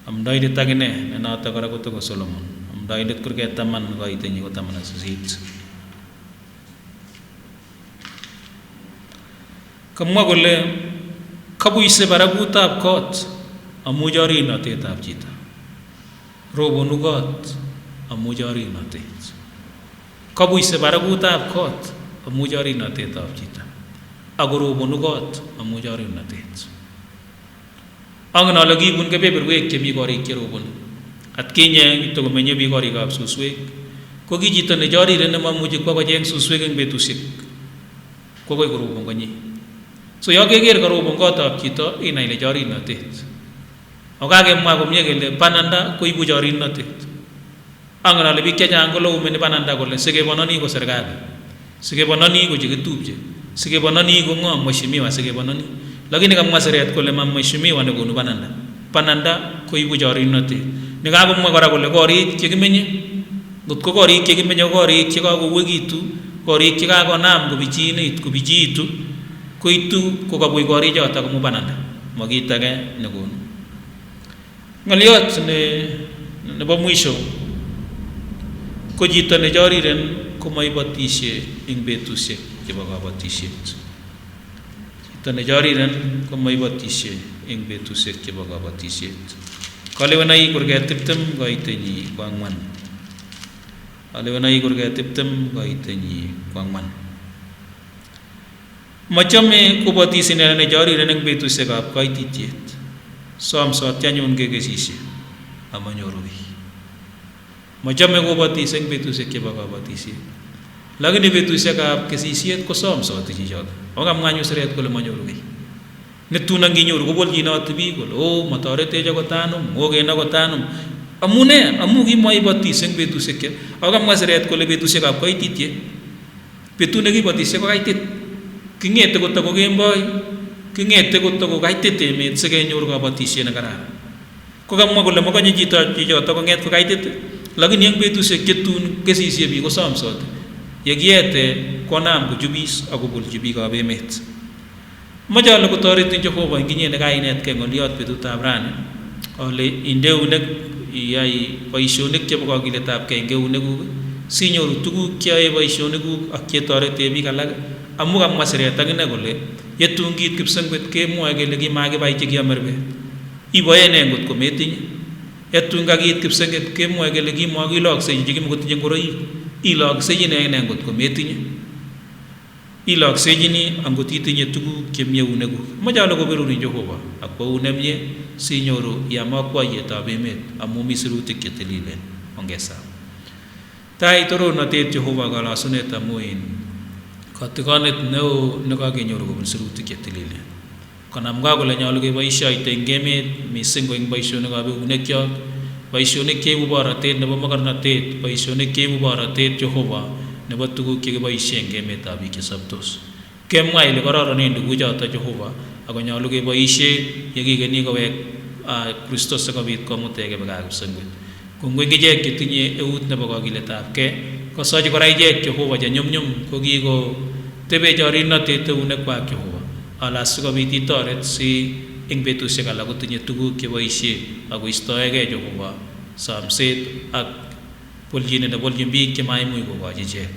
Am doindet tagine, ne nota kora kutu ko Solomon. Am doindet kurge taman ko ite nyi ko taman ak sisit. Kamwa kole, kabuise bara kuta ab kot, amu jori no te ta ab chita. Robo nukot, amu jori no te. Kabuise bara kuta ab kot, amu jori no te ta ab chita. Ako robo nukot, amu jori no te. Ang na lagi bun ke beber wek ke mi gori ke robon. At kinya ito ko menye bi gori ka ab susuek. Ko ki chito ne jori ren ne mamu je ko ko jeng susuek eng betusek. Ko ko i ko robon ko nyi. So yo ke ger ka robon ko ta ab chito i na ile jori no te. O ka ke ma ko mie ke le bananda ko i bu jori no te. Ang na lebi kia jang ko lo ume ni bananda ko le, sege banani ko serkali. Sege banani ko jege tubje. Sege banani ko ngo mheshimiwa sege banani. Lakini kamwa seret ko le ma mheshimiwa ne ko nu bananda. Bananda ko i bu jori no te. Ni ka ko mwa kora ko le kori keke menye. Ngut ko kori keke menye kori keke ko wegi tu. Kori keke ko nam ko bichini ko bichitu. Ko itu ko ka bui kori jota ko mu bananda. Mwa kita ke ne ko nu. Ngaliot ne, ne ba mwisho. Ko jito ne jori ren ko mai batise eng betusek ke ba ka batise. Jito ne jori ren ko mai batise eng betusek ke ba ka batise. Kalewenai kurge teptem ko ite nyi ko angwan. Kalewenai kurge teptem ko ite nyi ko angwan. Machame ko batise ne jori ren eng betusek ab kaititiet. Soam soat anyun ke kesise. A manyorugi. Machame ko batise eng betusek ke ba ka batise. Lakini betusek ab kesisiet ko soam soat i jijot. O kam nganyu seret ko le manyorugi. Ne tuna ngi nyoru ko bol jina ot bi ko le. O matare te jako tanum. O ke na ko tanum. Amu ne, amu ki moa ibatise eng betusia ke. Au kam nga seret kole betusia ke ab kaititie. Betu ne ki batise ko kaitit. Ki ngete ko tako kemboi. Ki ngete ko tako kaitit e met se ke nyoru ka batise na kara. Ko kam nga kole mo ka nyi jita, jita tako nget ko kaitit. Lagi ni eng betusia ke tun ke sisia bi ko samsot. Ia giete ko nam ko jubis, a ko bul jubi ka be met. Majalu ko tari tin Jehova, eng kine ne kainet ke ngoliot betu ta brane. Ole inde unek, ia i baisionek ke boko gile tab ke eng ke unek u. Sinyoru tuku kia e baisionek u, a kia tari te bi kalag. Amu kam masere tangina kole. Ia tungit kipsengwet ke mua ke legi mage bai jegi amerbe. Iba e nengot ko metin. Ia tungagit kipsengwet ke mua ke legi mua ki lok se jegi mo ko tin jeng koroi. I lok se jegi nengot ko metin. I lak sejini anggo titi nye tugu ke mie uneku. Majalu ko beru ni Jehova, akua unem nye, Sinyoru, ia makua ye ta bemet, amu mi sirutik ke tililen. Ongesa. Tai toro na te Jehova ka la sunet amuin. Ka tikanet neu neka ke nyoru ko mi sirutik ke tililen. Ka nam ka kole nyalu ke baisia i te ngeme, mi senggo ing baisione ka be unekia, baisione ke bubara te, neba makar na te, baisione ke bubara te Jehova, neba tugu ke baisia ngeme tabi ke sabtos. Ke mai le karara ne ndu guja ta Jehova, ako nyalu ke baisia, yagi ke ni ka be, a, Kristos sa ka bit ka mute ke beka ke senggo. Kungkui ki jek ki tinye e ut ne boko gile tap ke. Ko sa ji ko rai jek Jehova ja nyum nyum, ko gi ko tebe ja rin na te te unek ba Jehova. Ala suka biti toret si ing betu se kala ko tinye tugu ke baisia, ako istoe ke Jehova. Sam set ak poljine na poljin bi ke mai mui ko ba ji jek.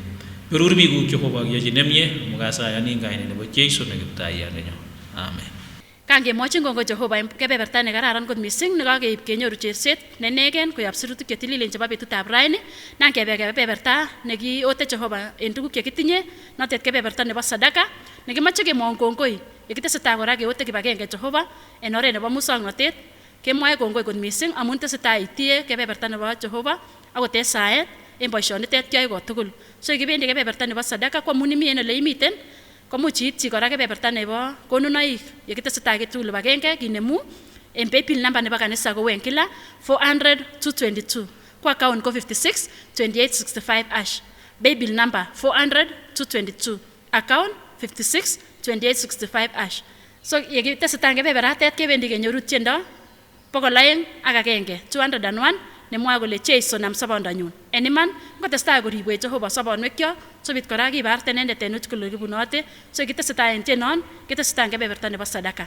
Berur bi ku Jehova ya ji nemye, muka sa ya ni ngai ne ba Jesu ne ke ta ya ne nyo. Amen. Kangke moching kongoi Jehova, ke beberta ne kararan kot mising, ne kake ip ke nyoru cherset, ne negen, ko yap sirutu ke tililen jaba betu tab raini, nang ke beke beberta, ne ki ote Jehova, enduku ke kitinye, notet ke beberta ne ba sadaka, ne ki machu ke mong kongoi, e ki te seta kora ke ote ki bakeng ke Jehova, enore ne ba musang notet, ke moe kongoi kot mising, amun te seta itie, ke beberta ne ba Jehova, ako te saet, en ba isio ne tet ke ai ko tukul. So, e ki bendi ke beberta ne ba sadaka, ko muni mi eno le imiten, Ko muchit, si kora ke beberta ne ba, ko nunai, e ki te seta ke tulu bakeng ke, ki nemu, en paybill number ne ba kanesa ko weng kila, four hundred two twenty-two. Ko account ko fifty-six twenty-eight sixty-five hash. Paybill number four hundred two twenty-two. Account fifty-six twenty-eight sixty-five hash. So, e ki te seta ke bebera tet ke bendi ke nyoru tienda. Boko laeng, aka kengke, two hundred and one, ne mua ko le Jesu nam sabaon danyun. Eniman, ngko te sta ko ribue Jehova sabaon wekio, so bit kora ki bar tenende tenut ko le ki bunote, so ki te seta en tenon, ki te seta ke beberta ne ba sadaka.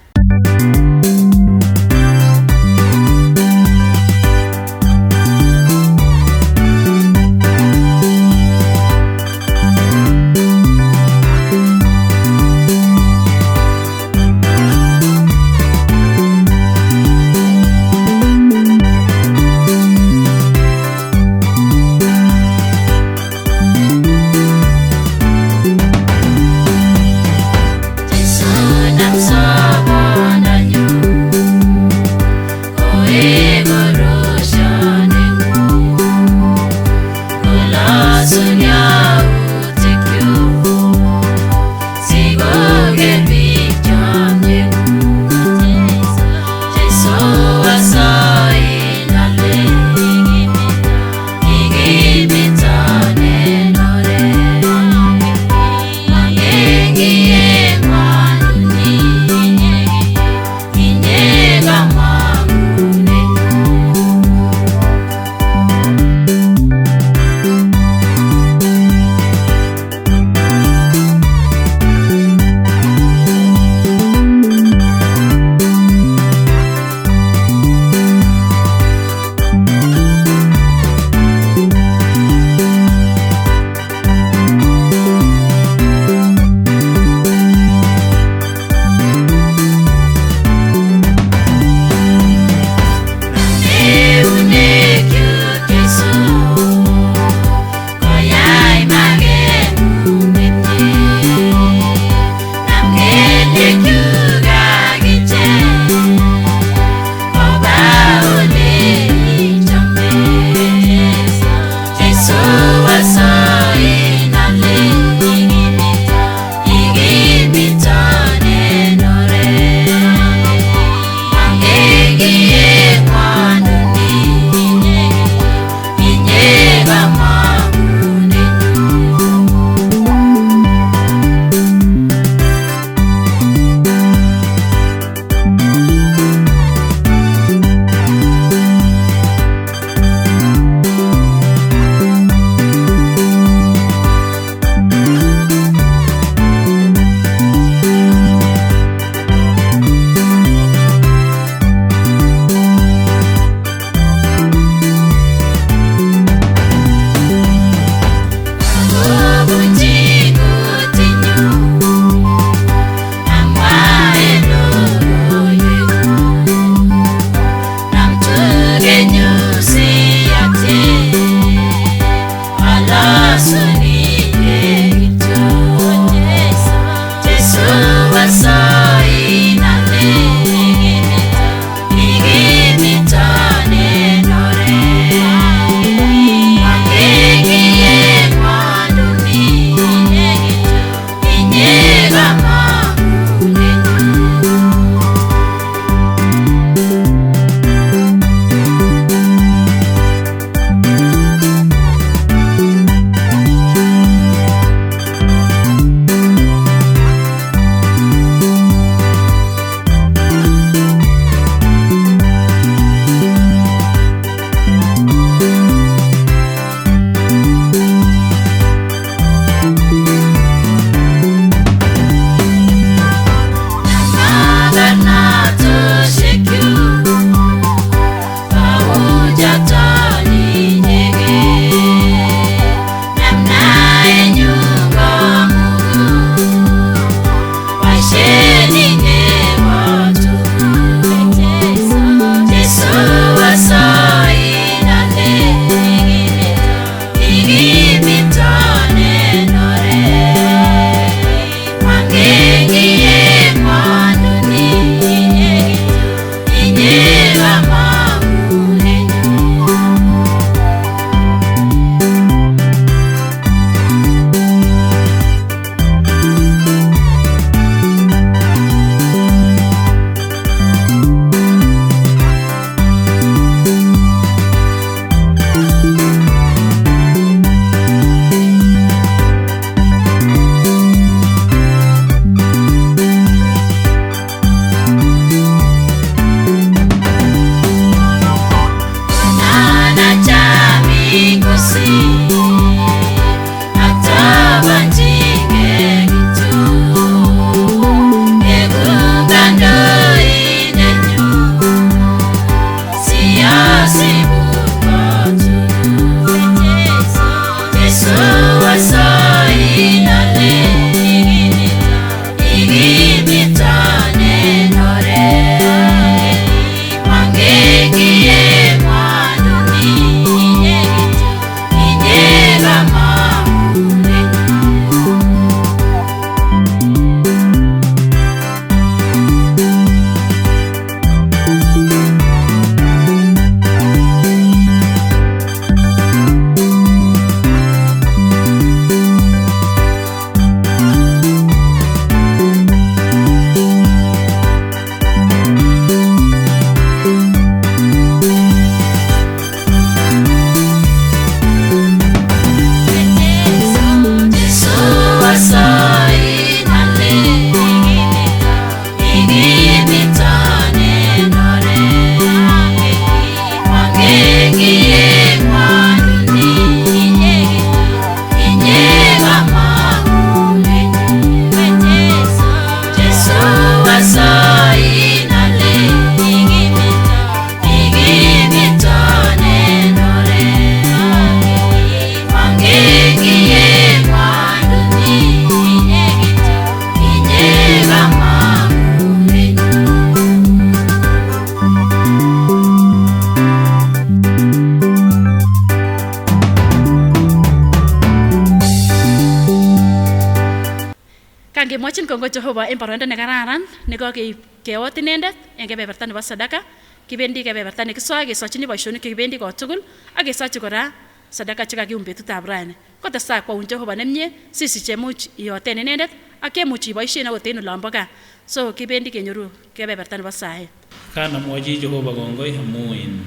Kimochini kongoi Jehova en boroindo ne kararan ne koakeib ke oot inendet en kebeberta nebo sadaka. Kibendi kebeberta ne kisoa, kisochini boisionik, kibendi kotugul, a kisochi kora sadaka che kakiun betutab raini. Kotesa koun Jehova nemie, sisi che much ioten inendet, a ke much iboisie na oten ulamboka. So kibendi kenyoru kebeberta nebo sae. Ka namuachi Jehova kongoi amu in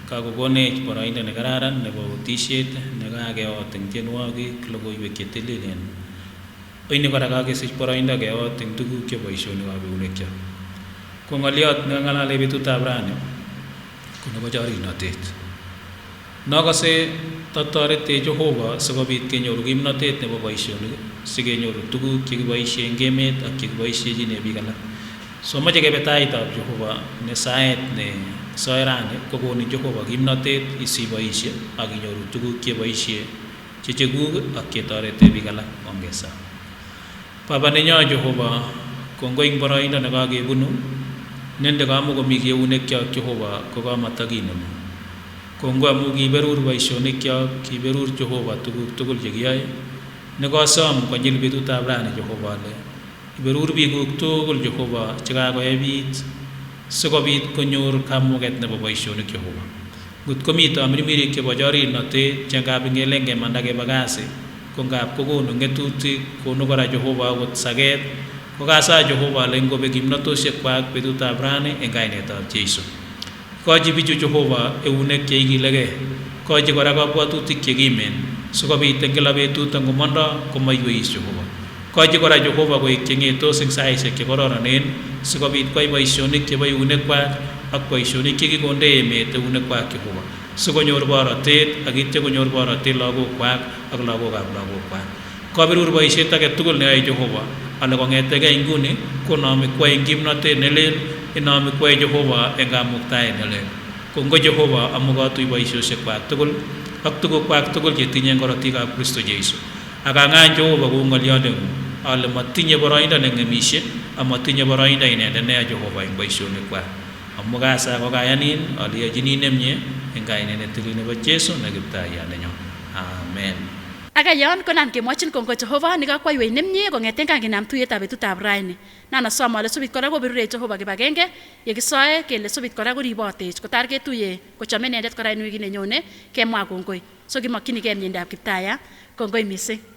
kakokonet boroindo ne kararan nebo utisiet ne kakeoot en kenuaki loko iwe ketililen. Oin ne kora kakesich boroindo keoot en tukuk ke boisionik abe unekia. Ko ngaliot ne ngalale betutab raini. Ko nebo jori notet. Nokose tatarete Jehova, sikobit kenyoru kimnotet nebo boisionik, si kenyoru tukuk ke kiboisie en kemet, a ke kiboisie jine bikala. So moche kebetaitab Jehova, ne saet ne soerani, ko boni Jehova kimnotet, isi boisie, a kenyoru tukuk ke boisie, chechekuk, a ke torete bikala, ongesa. Baba nenio Jehova, kongoi boroindo ne kakebunu, nende kamu ko miki eunekia Jehova, ko kamataki nunu. Kongoi amu kiberur boisionik, kiberur Jehova tukuk tugul che kiai, ne kosom konyil betutab raini Jehova le. Iberur bikuk tugul Jehova, che kakoebit, sikobit konyoru kamuket nebo boisionik Jehova. Ngut ko mita mirmiri ke bojori notet, che ngabingelenge mandake bagasi, ko ngab kokonu ngetuti, konu kora Jehova kot saket, ko kasa Jehova lengo be kimnotosie kuak betutab raini, en kainetab Jesu. Kochi bichu Jehova eunekia ikileke. Kochi kora kabuatuti ke kimen. Sikobit engkela betut angumanda ko mai weis Jehova. Kochi kora Jehova ko ikenge tosing saise ke korora nen. Sikobit koi boisionik ke bai unekuak. Ak boisionik ke kikonde emet eunekuak Jehova. Sikonyor borotet, ak itia konyor borotet logo kuak, ak logo kab logo kuak. Ko berur boisiet ake tugul ne ai Jehova, ale ko ngeteke inguni, ko naomikua ingimnote nelel, inaomikua Jehova engamuktae nelel. Kongoi Jehova, amu ko atui boisiosie kuak tugul, ak tukuk kuak tugul che tinyeng korotik ab Kristo Jesu. Ak angan Jehova ko ungalialem, ale matinye boroinda nengemisie, a matinye boroinda inende ne a Jehova ing boisionik kuak. Amu kasa ko kayanin, ale ia jininemie, eng kainene tirini ba Jesu, na gipta ia nenyo. Amen. Aka ian, ko nan ke moachin kongoi Jehova, ni ka kuai wei nemnie, ko ngeteng ka nginam tuye tabe tu tabraine. Nana somo ale subit kora ko berure Jehova ke bagenge, ye ke soe, ke le subit kora ko ribote, ko tar ke tuye, ko chame nendet kora inui gine nyone, ke moa kongoi. So ki moa kini ke mnindab kiptaya, kongoi misi.